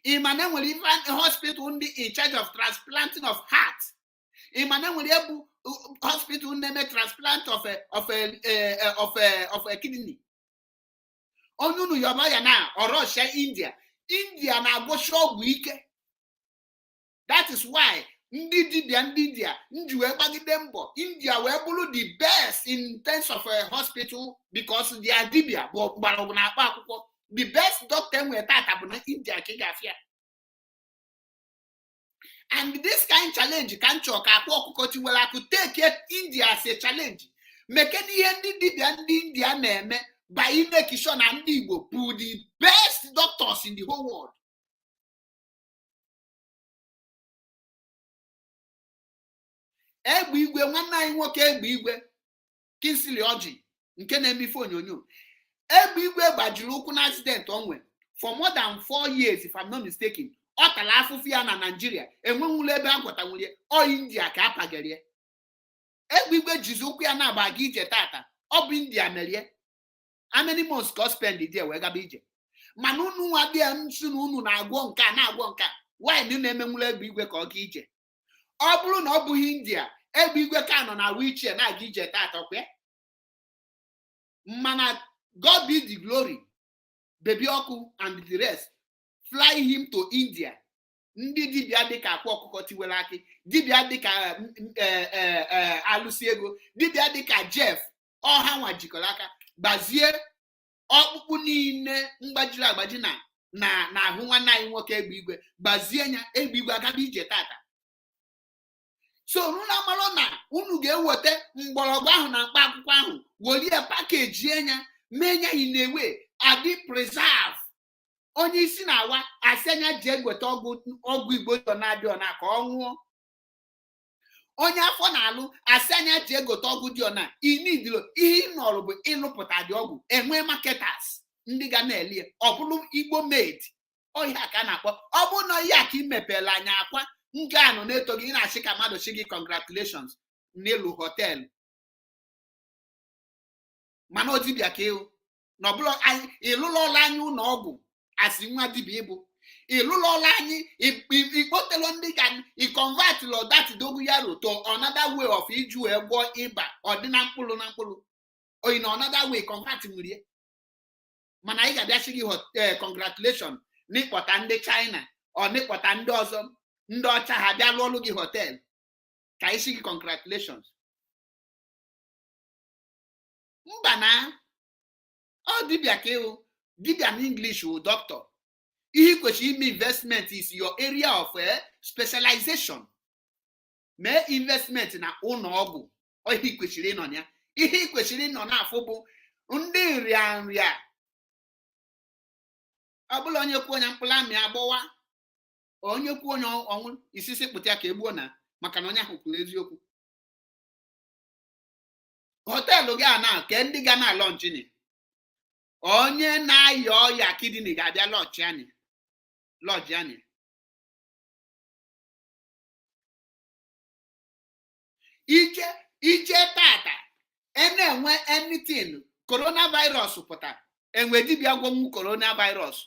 Ị ma na enwere ife hospital ndị in charge of transplanting of heart? Ị ma na enwere ebu hospital na-eme transplant of a kidney? Onye unu yọba ya na ọrọshia India. India na-agwọchi ọgwụ ike. That is why ndị dibịa ndị India nji wee gbagide mbọ, India wee bụrụ the best in terms of a hospital, because their dibịa bụ mgbọrọgwụ na akpa akwụkwọ. The best doctor enwere tata bụ na India ka ị ga-afịa. And this kind challenge ka m chọrọ ka Akwa Ọkụkọ Tiwere Akụ take India as a challenge. Mekene ihe ndị dibịa ndị India na-eme by make sure na ndị Igbo bụ the best doctors in the whole world. Egbe Igwe, nwanne anyị nwoke, Egbe Igwe Kingsley Orji, nke na-eme ife onyonyo, Egbe Igwe gbajiri ụkwụ na accident onwe for more than 4 years, if I'm not mistaken. Ọ tara afụfụ ya na Naijiria, enwenwula ebe a gwatanwurie ọ. India ka a pagarie. Egbe Igwe jizi ụkwụ ya na-agba aga ije tata. Ọ bụ India merie. How many months ka ọ spend there wee gaba ije? Mana unu nwa dị ya nsi na unu na-agwọ nke a, na-agwọ nke a, wine na-emenwula Egbe Igwe ka ọ gaa ije. Ọ bụrụ na ọ bụghị India, Egbe Igwe ka nọ na wheelchair na-aga ije tata ọkwa ya. Mana God be the glory, Baby Ọkụ and the rest fly him to India. Ndị dibịa dịka Akwa Ọkụkọ Tiwere Akị, dibịa dịka Alụsị Ego, dibịa dịka Jeff, ọha nwa jikọrọ aka gbazie ọkpụkpụ niile mgbajiri agbaji na n'ahụ nwanne anyị nwoke Egbe Igwe, gbazie ya. Egbe Igwe agaba ije tata. So unu amalụ na unu ga-eweta mgbọrọgwụ ahụ na mkpa akwụkwọ ahụ, welie package ya, mee ya in a way adị preserve. Onye isi na-awa, asị anya jee gweta ọgwụ, ọgwụ Igbo na-adị ọna ka ọ ṅụọ. Onye afọ na-alụ, asị anya jee gote ọgwụ dị ọna inidilo. Ihe ị nọrọ bụ ịlụpụta dị ọgwụ, enwee marketers ndị ga na-eli ya. Ọ bụrụ Igbo made ọhịa ka a na-akpọ. Ọ bụrụ na ihe a ka ị mepere anya akwa nga anọ na-eto gị, ị na-achị ka mmadụ chi gị congratulations n'elu hotel, mana ọ dibịa ka ịhụ na ọbụla anyị ịlụla ọla anyị ụlọ ọgwụ, asị nwa dibịa ịbụ ịlụla ọla anyị, ikpotelo ndị ga ịconvertlo that dogoyaro to another way of iji wee gwọọ ịba. Ọ dị na mkpụrụ na mkpụrụ oyi na another way convert nwere. Mana anyị ga-abịa sị gị congratulation n'ịkpọta ndị China, ọ n'ịkpọta ndị ọzọ, ndị ọcha, ha bịa lụọlụ gị hotel ka anyị sị gị congratulations? Mba, na ọ dibịa ka ịhụ. Dibịa na English wụ doctor. Ihe ị kwesịrị ime investment is your area of specialization. Mee investment na ụlọ ọgwụ. Ihe ị kwesịrị ịnọ na ya, ihe ị kwesịrị ịnọ n'afọ bụ ndị nrịa nrịa. Ọ bụla onye kwuo, onye mkpụrụ amị agbọwa, onye kwuo, onye ọnwụ isisi pụta ya ka egbuo na maka na onye ahụ kwuru eziokwu. Hotel gị a na ke ndị ga na lodge ni, onye na-aya ọya kidney ga-abịa lodge anyị, lodge anyị. Ije ije tata e na-enwe anything coronavirus pụta, enwe dibịa gwọnwu coronavirus.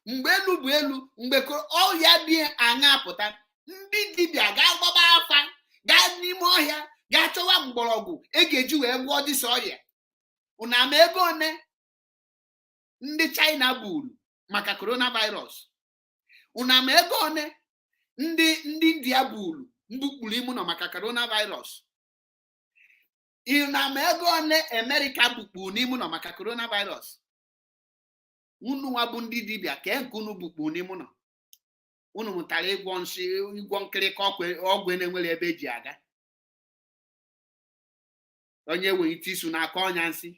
Mgbe elu bụ elu, mgbe ọrịa dị aṅa pụta, ndị dibịa ga-agbaba afa, gaa n'ime ọhịa, gaa chọwa mgbọrọgwụ e ga-eji wee gwọọ dịsa ọrịa. Unu ama ego one ndị China buru maka coronavirus? Unu ama ego one ndị India buru mbukpuru ime nọ maka coronavirus? Unu ama ego one Amerịka bukpuru n'ime nọ maka coronavirus? Unu nwa bụ ndị dibịa, kee nke unu bukpuru n'ime nọ? Unu mụtara ịgwọ nsị, ịgwọ nkịrịka ọgwụ na-enwere ebe eji aga. Onye nwere ite isu na-akọ ọnya nsị.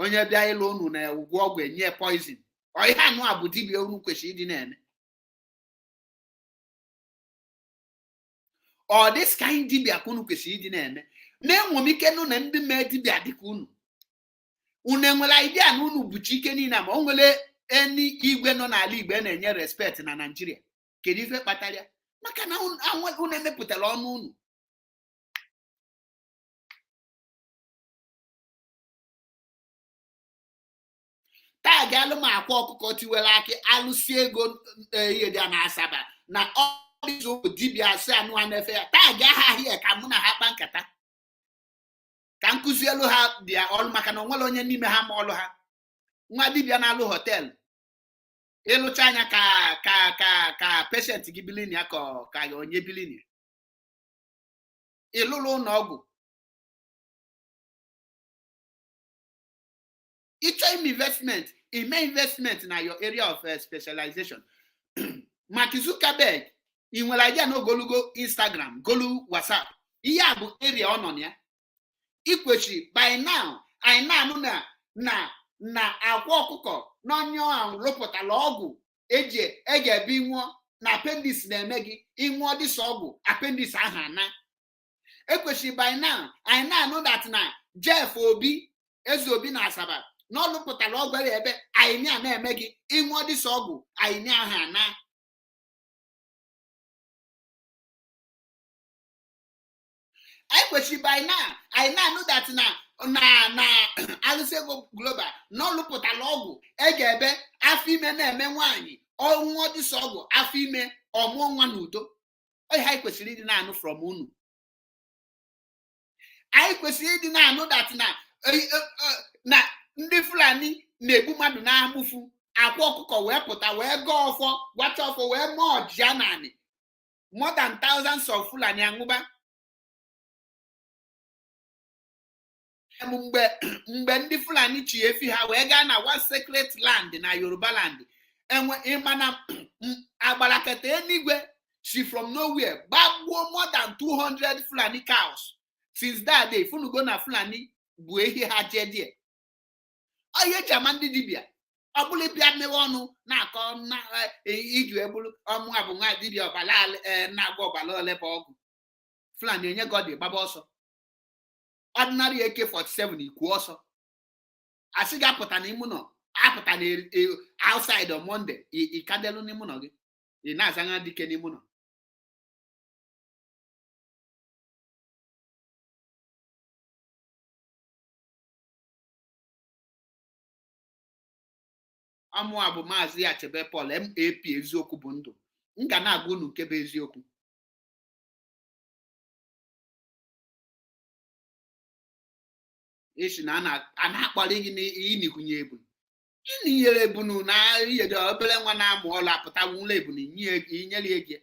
Onye bịa ịlụ unu na ụgwọ ọgwụ enye poison. Ọ ihe anụ a bụ dibịa unu kwesịrị ịdị na-eme. Ọ this kind dibịa ka unu kwesịrị ịdị na-eme. Na-enwe ike nụ na ndị mee dibịa dịka unu. Unu enwere idea na unu bụchi ike niile ma o nwere eni igwe nọ n'ala Igbo na-enye respect na Naịjirịa. Kedu ife kpatara ya? Maka na unu emepụtara ọnụ unu. Taa ga-alụ m akwa ọkụkọ tiwere akị alụsi ego ihe dị na Asaba na ọdịzụ dibịa asị anụ a na-efe ya. Taa ga aha ahịa ka mụ na ha kpa nkata ka nkụzi elu ha dị ọlụ maka na onwere onye n'ime ha ma ọlụ ha. Nwa dibịa na-alụ họteelụ ịlụcha anya ka ka ka ka peshent gị bilin ya ka onye bilin ya. Ịlụlụ ụlọ ọgwụ ịchọ ime investment, ime investment na your area of specialization. Mark Zuckerberg ị nwere idea na ogologo Instagram golu WhatsApp ihe a bụ area ọ nọ na ya. Ikwechi by now anyị na-anụ na na na akwa ọkụkọ n'ọnyụ ahụ rụpụtara ọgwụ eji ga-ebi nwụọ na appendix na-eme gị ịṅụọ dịsa ọgwụ appendix ahụ ana. Ekwesịrị by now anyị na-anụ that na Jeff Obi Eze Obi na Asaba na ọ lụpụtara ọgwụ ebe anyị na-eme gị ịṅụọ dịsa ọgwụ anyị ahụ ana. Anyị kwesịrị by now anyị na-anụ that na na na alụsị ego global na ọ lụpụtara ọgwụ e ga-ebe afọ ime na-eme nwaanyị ọnwụọ dịsa ọgwụ afọ ime ọmụọ nwa n'udo. Oyi anyị kwesịrị ịdị na-anụ from unu. Anyị kwesịrị ịdị na-anụ that na na ndị Fulani na-egbu mmadụ na-amụfu akwa ọkụkọ wee pụta wee gọọ ọfọ gwacha ọfọ wee mụọ ọjịa naanị more than thousands of Fulani anwụba. Mgbe ndị Fulani chi efi ha wee gaa na one sacred land na Yoruba land enwe ịmana agbarakata enigwe si from nowhere gbagbuo more than 200 Fulani cows. Since that day funugo na Fulani bụ ehi ha jee die. Ọ ihe eji ama ndị dibịa ọ bụla bịa mewe ọnụ na-akọ na iji egburu ọmụ abụ nwa dibịa ọbala na-agwa ọbala ole bụ ọgwụ Fulani enye gọdị gbaba ọsọ. Ordinary AK-47 ikwu ọsọ asị gị apụta n'ime ụlọ apụta na outside on Monday ịkadelu n'ime ụlọ gị ị na-azanya dike n'ime ụlọ. Ọmụa bụ Maazị Achebe Paul MAP eziokwu bụ ndụ. M ga na-agwa unu nke bụ eziokwu. Isi na a na-akpọrọ gị n'ịnịkwunye ebunu ịnịnyere ebunu na iyedo obere nwa na-amụ ọlụ apụta nwụlọ ebunu inyere ego.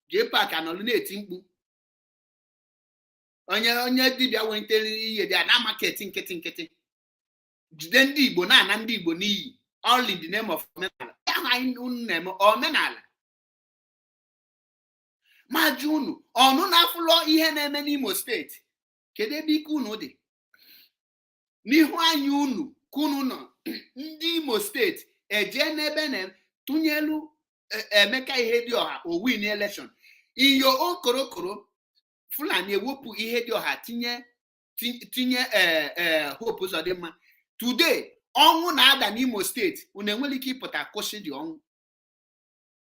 Jee paak anọlụ na-eti mkpu onye onye dibịa welitere ihe dị a na maketi nkịtị nkịtị jide ndị Igbo na-ana ndị Igbo n'iyi all in the name of omenala. Ahụ anyị unu na-eme omenala ma jụ unu ọnụ na-afụlọ ihe na-eme n'Imo steeti. Kedu ebe ike unu dị? N'ihu anyị unu ka unu nọ ndị Imo steeti eje n'ebe na tụnyelu Emeka Ihedioha o win election iyo okorokoro Fulani ewepụ Ihedioha tinye tinye Hope Uzodimma. Today ọnwụ na-ada n'Imo steeti unu enwere ike ịpụta kwụsị dị ọnwụ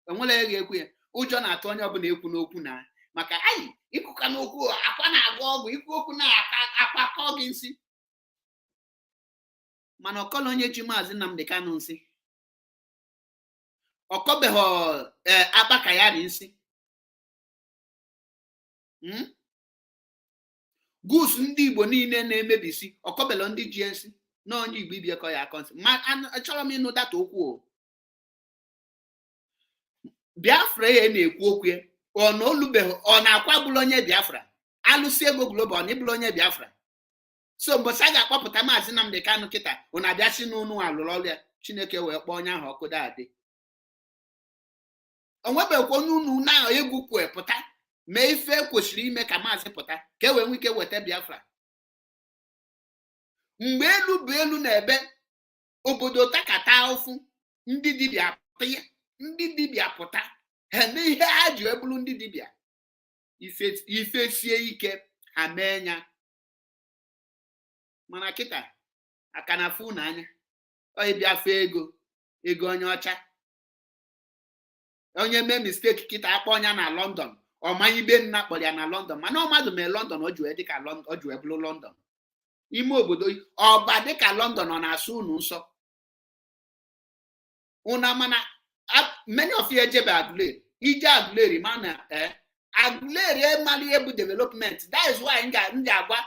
enwere ya ga-ekwu ya. Ụjọ na-atụ onye ọbụla ekwu n'okwu na maka anyị ịkụka n'okwu akwa na-agwa ọgwụ ikwu okwu na akwa kọọ gị nsị. Mana ọkọla onye ji Maazị Nnamdi Kanu nsị ọkọbeghị akpaka ya ri nsị. Goose ndị Igbo niile na-emebisi ọkọbelo ndị ji nsị na onye Igbo ibie kọ ya akọ nsị. Ma achọrọ m ịnụ data okwu o Biafra ya na-ekwu okwu ya ọ na olubeghị ọ na-akwa bụrụ onye Biafra alụsị ego global ọ na ịbụrụ onye Biafra. So mbọsị a ga-akpọpụta Maazị Nnamdi Kanu kịta ọ na-abịa si n'ụnụ alụrụ ọrụ ya Chineke wee kpọọ onye ahụ ọkụ daadị. O nwebekwa onye unu na-egwu kwue pụta Mee ife kwesịrị ime ka maazị pụta ka e wee nwee ike weta Biafra. Mgbe elu bụ elu na ebe obodo takata ụfụ, ndị dibịa pụta, ndị dibịa pụta ha eme ihe ha ji ebulu ndị dibịa ife sie ike ha mee ya. Mana kịta aka na afụ n'anya ọ ịbịa fee ego ego onye ọcha onye mee mistake kịta akpọ ọnya na London, ọmanye ibe nna kpọrọ ya na London, mana ọ mmadụ mee London o ji wee dịka London, o ji wee bụrụ London. Ime obodo ọba dịka London ọ na-asụ unu nsọ una, mana many of you ejebe Aguleri, ije Aguleri mana Aguleri emala ihe bụ development. That is why m ga-agwa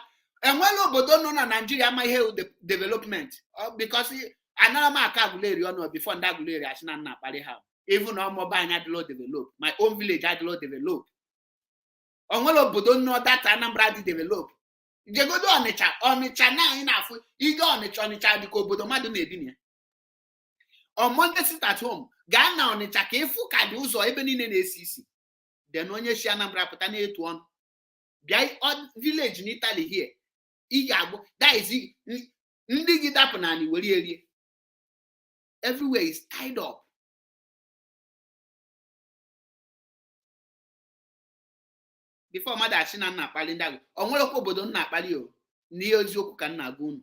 enwela obodo nọ na Nigeria ama ihe development, because anara m aka Aguleri ọnụ before ndị Aguleri asị na nna akparị ha. Even ọmụba anyị adịlo develop, my own village adịlo develop. Onwere obodo nọ data Anambra dị develop. Jegodo Ọnịcha, Ọnịcha na anyị na-afụ ije Ọnịcha, Ọnịcha dịka obodo mmadụ na-ebi na ya. On Monday sit at home, gaa na Ọnịcha ka ịfụ ka dị ụzọ ebe niile na-esi isi. Then onye si Anambra pụta na-etu ọnụ bịa village na Italy here, ị ga-agbụ that is ndị gị dapụ na anị were erie. Everywhere is tied up. Before mmadụ achị na nna akpali ndị agụ, ọ nwerekwa obodo nna akpali o n'ihe eziokwu ka nna agwa unu.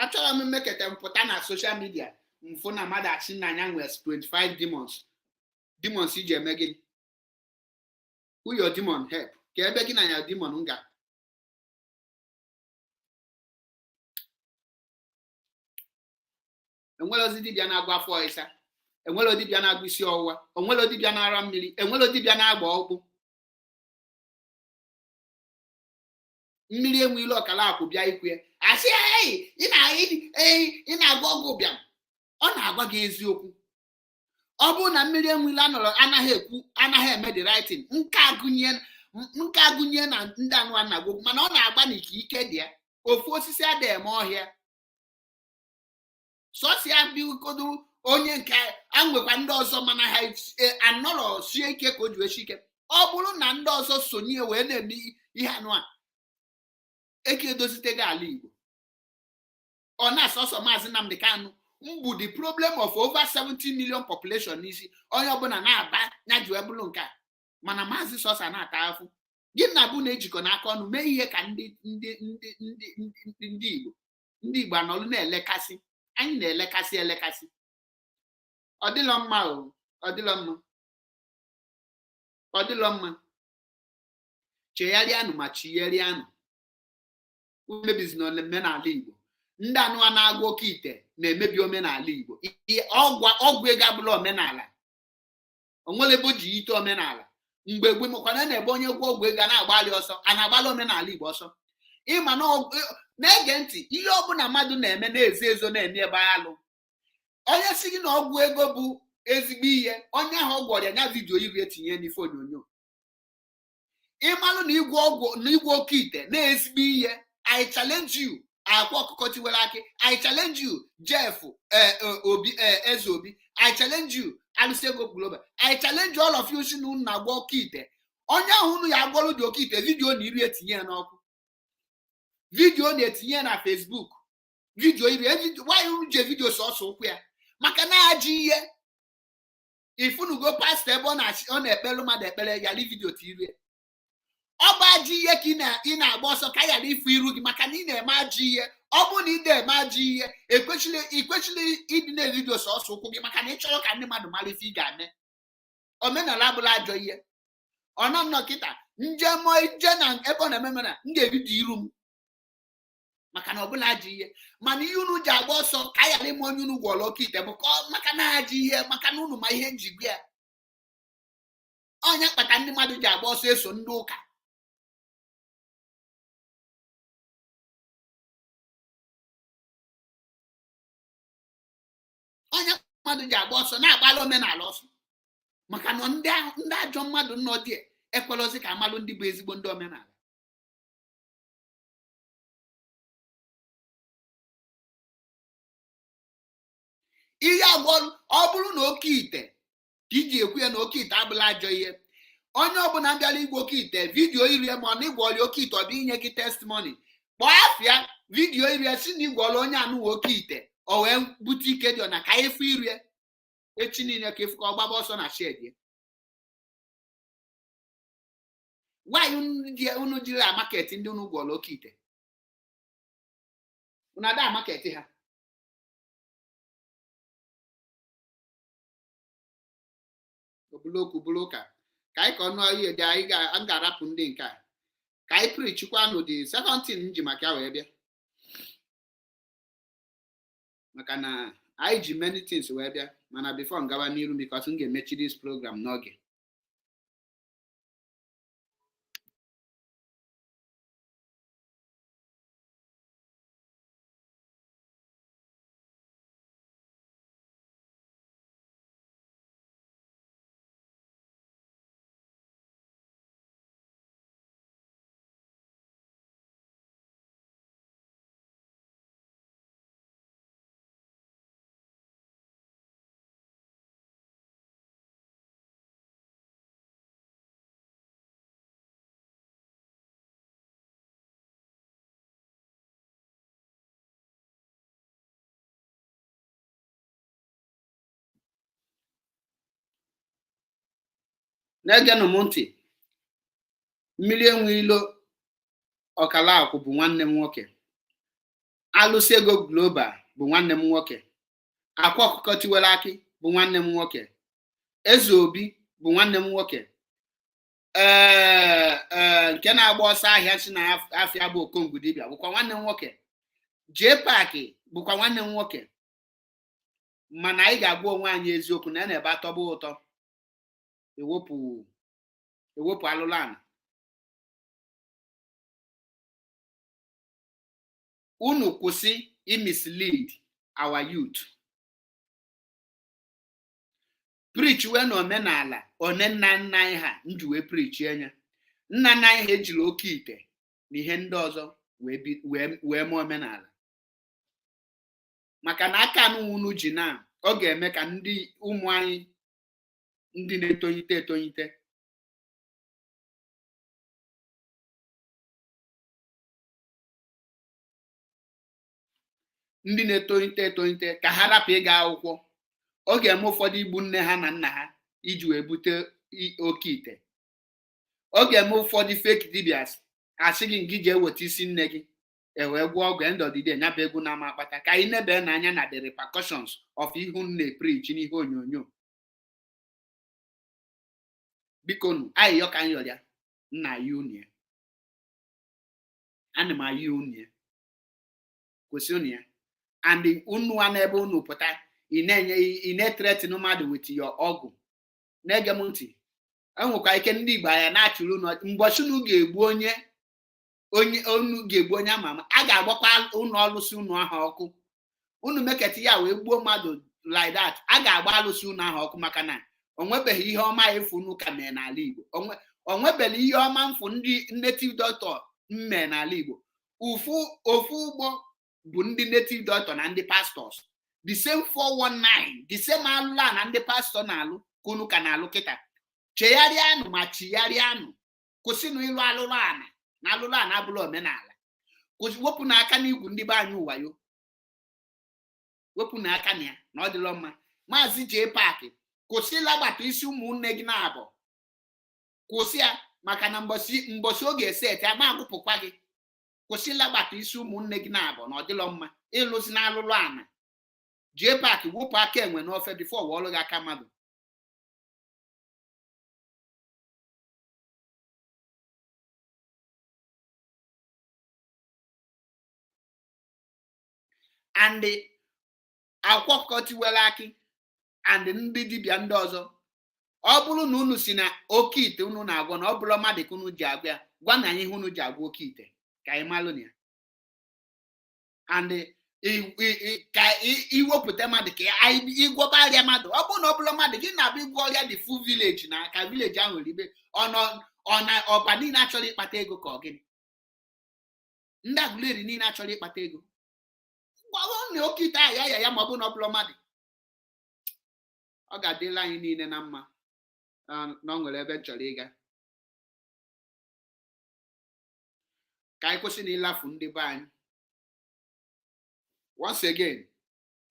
Achọrọ m mmeketa mpụta na social media mfụ na mmadụ achị na anya nwere 25 demons. Demons iji eme gịnị? Who your demon help? Ka ebe gị na ya demon nga. Enwere ozi dibịa na-agwa afọ ọịsa, enwere dibịa na-agwa isi ọwụwa, onwere dibịa na-ara mmiri, enwere dibịa na-agba ọkpụ mmiri, enwe ilu ọkala akwụ bịa ikwu ya asị ị na-agwa ọgwụ ụbịam. Ọ na-agwa gị eziokwu. Ọ bụrụ na mmiri enwe ilu anọrọ anaghị ekwu, anaghị eme the right thing, nke agụnye na ndị anụ na-agwa, mana ọ na-agba n'ike ike dị ya. Ofu osisi adịghị eme ọhịa, sọsọ ya bikodo onye nke anwekwa ndị ọzọ, mana ha anọrọ sie ike ka o ji esi ike. Ọ bụrụ na ndị ọzọ sonye wee na-eme ihe anụ a eke edozitego ala Igbo. Ọ na-asọsọ Maazị Nnamdi Kanu mbụ the problem of over 70 million population n'isi onye ọbụla na-aba ya ji wee bụrụ nke a, mana Maazị sọsọ na-ata afụ. Gị na bụ na-ejikọ n'aka ọnụ mee ihe ka ndị ndị ndị ndị ndị Igbo ndị Igbo anọlụ na-elekasị anyị na-elekasị elekasị. Ọ dịlọ mma o, ọ dịlọ mma, ọ dịlọ mma. Chegharịanụ ma chigharịanụ. Mebizina omenala Igbo. Ndị anụ a na-agwa oke ite na-emebi omenala Igbo. Ọgwụ ego abụla omenala, onwere ebe o ji ite omenala. Mgbe gboo makwana na-ebe onye gwọ ọgwụ ego a na-agbalị ọsọ, a na-agbalị omenala Igbo ọsọ. Ịma na-ege ntị, ihe ọbụla mmadụ na-eme na-ezo ezo na-eme ebe alụ. Onye si gị na ọgwụ ego bụ ezigbo ihe, onye ahụ ọ gwọrọ ya nya vidiyo iru etinye n'ife onyonyo. Ịmalụ na igwe ọgwụ na igwe oke ite na-ezigbo ihe, I challenge you. Akwa ọkụkọ tiwere akị, I challenge you. Jeff Obi, Eze Obi, I challenge you. Alụsị ego global, I challenge all of you si na unu na-agwọ oke ite. Onye ahụ unu ya agwọrụ dị oke ite, vidiyo na iru etinye ya n'ọkụ, vidiyo na-etinye na Facebook, vidiyo iri nwaanyị unu ji vidiyo sọsọ ụkwụ ya maka na ajọ ihe. Ifunugo pastọ ebe ọ na-ekpere mmadụ ekpere yara vidiyo tirie. Ọ bụ ajọ ihe ka ị na-agba ọsọ ka ghara ịfụ iru gị maka na ị na-eme ajọ ihe. Ọ bụrụ na ị na-eme ajọ ihe, ikwechiri ịdị na-evidiyo sọsọ ụkwụ gị maka na ị chọrọ ka ndị mmadụ mara ife ị ga-eme. Omenala abụla ajọ ihe. Ọ nọ nnọọ kịta njem ije na ebe ọ na-eme mana m ga-ebido iru m maka na ọ bụla ajọ ihe. Mana ihe unu ji agba ọsọ ka a ghara ime onye unu gwọrọ oke ite bụ ka maka na ajọ ihe, maka na unu ma ihe njigwe ya. Onye kpata ndị mmadụ ji agba ọsọ eso ndị ụka. Onye mmadụ ji agba ọsọ na-agbala omenala ọsọ maka na ndị ajọ mmadụ nọ dị ekwelozi ka amalụ ndị bụ ezigbo ndị omenala. Ihe agwọ ọ bụrụ na oke ite ka iji ekwu ya na oke ite abụla ajọ ihe, onye ọbụla bịara igwe oke ite video irie, ma ọ na ịgwọrọ oke ite, ọ bụ inye gị testimony, kpọọ afịa video irie si na ịgwọrọ onye anụwa oke ite, o wee bute ike dị na ka efu irie echi niile ka efu ka ọ gbaba ọsọ na shed ya. Nwaanyị unu jiri amaketi ndị unu gwọrọ oke ite, unu ada amaketi ha. Obulokwu bụrụ ụka ka anyị ka ọnụ ihe dị, anyị ga-arapụ ndị nke a ka anyị prichikwanụ. The second thing m ji maka ya wee bịa, maka na anyị ji many things wee bịa, mana before m gawa n'iru, because m ga-emechi this program n'oge, na-egenụ m ntị. Mmiri Enwe Ilo Ọkalaakụ bụ nwanne m nwoke, Alụsị Ego Global bụ nwanne m nwoke, Akwa Ọkụkọ Tiwara Akị bụ nwanne m nwoke, Eze Obi bụ nwanne m nwoke, ee nke na-agba ọsọ ahịa si na afịa bụ Okongwu dibịa bụkwa nwanne m nwoke, Jee Paakị bụkwa nwanne m nwoke. Mana anyị ga-agwa onwe anyị eziokwu na ya na-ebe atọgbu ụtọ ewepụ alụlụ ana. Unu kwụsị imislead our youth. Preach wee na omenala one nna nna anyị ha nji wee preach anya. Nna nna anyị ha ejiri oke ite na ihe ndị ọzọ wee mee omenala, maka na aka anụ unu ji na ọ ga-eme ka ndị ụmụ anyị ndị na-etolite etolite ndị na-etolite etolite ka ha rapụ ịga akwụkwọ. Ọ ga-eme ụfọdụ igbu nne ha na nna ha iji wee bute oke ite. Ọ ga-eme ụfọdụ fake dibias asị gị ngị ji eweta isi nne gị ewee gwọọ ọgwụ end of the day nyaba egwu na-ama akpata. Ka anyị nebe n'anya na the repercussions of ihu nne preach n'ihe onyonyo. Biko nu ayịyọ ka nyọrịa nna ya unu ya, ana m ayị unu ya, kwụsị unu ya. And unu a n'ebe unu pụta ị na-enye ị na-etretin mmadụ with your ọgwụ. Na-ege m ntị, enwekwa ike ndị Igbo anya na-achụrụ unu mbọchị unu ga-egbu onye onye unu ga-egbu onye ama ama, a ga-agbakwa unu ọlụsị unu ahụ ọkụ. Unu meketa ya wee gbuo mmadụ like that, a ga-agba alụsị unu ahụ ọkụ, maka na onwebeghị ihe ọma efu unu ka mee n'ala Igbo. Onwebeghị ihe ọma mfu ndị native doctor mee n'ala Igbo. Ofu ụgbọ bụ ndị native doctor na ndị pastors, the same 419, the same alụla na ndị pastọ na-alụ ka unu ka na-alụ kịta. Chegharịanụ ma chigharịanụ, kwụsịnụ ịlụ alụlụ ana na alụlụ ana abụla omenala. Wepụ n'aka n'igwu ndị be anyị wayo, wepụ n'aka na ya na ọ dịlọ mma. Maazị Jee Paakị, kwụsị ịlagbata isi ụmụnne gị na-abụ, kwụsị ya, maka na mbọsị oge eseti ama agụpụkwa gị. Kwụsị ịlagbata isi ụmụnne gị na-abụ na ọ dịlọ mma ịlụzi na alụlụ ana. Jee Paakị, wụpụ aka enwe n'ofe bifo wọọlụ gị aka mmadụ. And Akwa Ọkụkọ Tiwara Akị and ndị dibịa ndị ọzọ, ọ bụrụ na unu si na oke ite unu na-agwọ na ọ bụrụ mmadụ ka unu ji agwọ ya, gwa na anyị ihe unu ji agwọ oke ite ka anyị malụ na ya. And ka iwepụta mmadụ ka ịgwọba ọrịa mmadụ, ọ bụrụ na ọ bụrụ mmadụ gị na-abụ ịgwọ ọrịa the full village na ka village ahụ ribe ọba niile achọrọ ịkpata ego ka ọ gịnị, ndị Aguleri niile achọrọ ịkpata ego, gwawa na oke ite ahụ ya ya ma ọ bụrụ na ọ bụrụ mmadụ. Ọ ga-adịla anyị niile na mma. Na ọ nwere ebe m chọrọ ịga, ka anyị kwụsị na ịlafu ndị be anyị. Once again,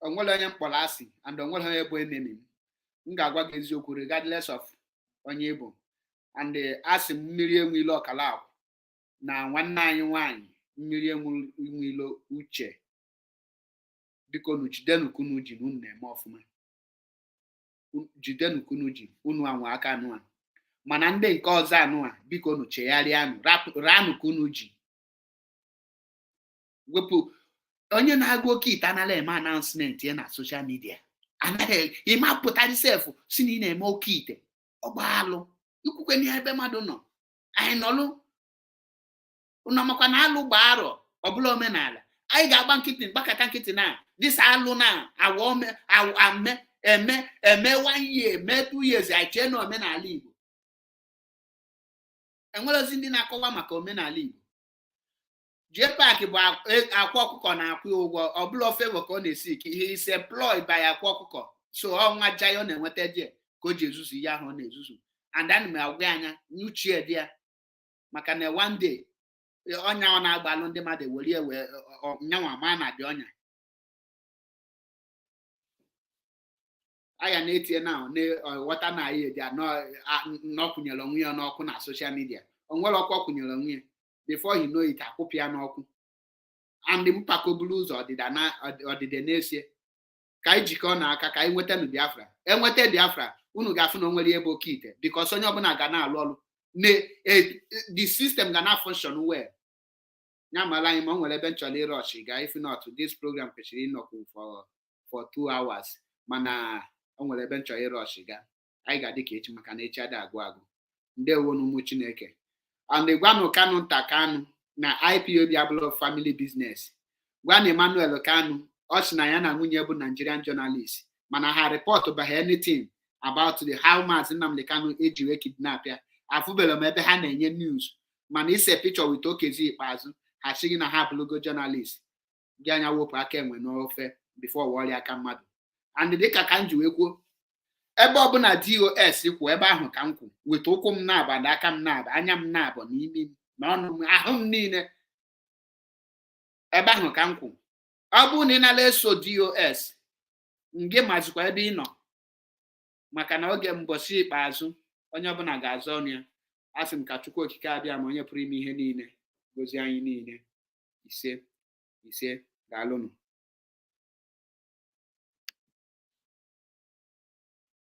onwere onye mkpọrọ asị and onwere onye bụ enemy m. M ga-agwa gị eziokwu regardless of onye ịbụ. And asị m mmiri enwe ilo ọkala akwụ na nwanne anyị nwanyị mmiri enwe ilo uche, biko nu jidenu kunu ji na unu na-eme ọfụma, jidenu kunu ji unu anwa aka anụa. Mana ndị nke ọzọ anụa, biko nu chegharịanụ, ranụ kunu ji wepụ onye na-agụ oke ite anaghị eme announcement ya na social media, anaghị ịmapụtarị sef si na ị na-eme oke ite ọgbaalụ ikwukwe n'ihe ebe mmadụ nọ. Anyị nọlụ ụnọ makwa na alụ gbaa arọ ọbụla omenala anyị ga-agba nkịtị mgbakọta nkịtị na dịsa alụ na awa ome ame eme eme 1 year, mee 2 years, anyị chee na omenala Igbo. Enwerozi ndị na-akọwa maka omenala Igbo. JPAC bụ akwa ọkụkọ na-akwụ ya ụgwọ, ọbụla favor ka ọ na-esi ike. He is employed by akwa ọkụkọ, so ọnwa jayo na-enweta je ka o ji ezuzu ihe ahụ ọ na-ezuzu. And ana m agwa anya nyuchie dị ya, maka na one day ọnya ọ na-agbalụ ndị mmadụ ewere wee nyanwa ma na dị ọnya aya na-etinye na ghọta na anyị dị anọkwụnyere onwe ya n'ọkụ na social media. O nwere ọkụ ọ kwụnyere onwe ya, before he know it, akwụpụ ya n'ọkụ. And mpako buru ụzọ ọdịda na ọdịda na-esie. Ka anyị jikọọ n'aka ka anyị nweta nu Biafra. Enweta Biafra, unu ga-afụ na o nwere ebe oke ite, because onye ọbụla ga na-alụ ọrụ, the system ga na function well. Ya mara anyị ma o nwere ebe m chọrọ ịrọchi ga. If not, this program kwesịrị ịnọkwu for 2 hours, mana o nwere ebe m chọrọ ịrọchi ga. Anyị ga-adị ka echi, maka na echi adị agwụ agwụ. Ndewo n'ụmụ Chineke. And gwanụ Kanu nta Kanu na IPOB abụrụ family business. Gwanụ Emmanuel Kanu, ọ sị na ya na nwunye bụ Nigerian journalist, mana ha report baghị anything about the how Maazị Nnamdi Kanu eji wee kidnap ya. Afụbere m ebe ha na-enye news, mana ise picture with Okezie Ikpeazụ, ha sịghị na ha abụrụgo journalist. Gị anya wepụ aka enwe n'ofe before wọrịa aka mmadụ. And dịka ka m ji wee kwuo, ebe ọbụla DOS kwụ, ebe ahụ ka m kwụ, weta ụkwụ m na-aba na aka m na-aba, anya m na-abọ na imi m na ọnụ m, ahụ m niile, ebe ahụ ka m kwụ. Ọ bụrụ na ị nara eso DOS ngị, mazikwa ebe ị nọ, maka na oge mbọchị ikpeazụ onye ọbụla ga-azọ ọnụ ya. A sị m ka Chukwu Okike abịa ma onye pụrụ ime ihe niile gozie anyị niile. Ise, ise, daalụnụ.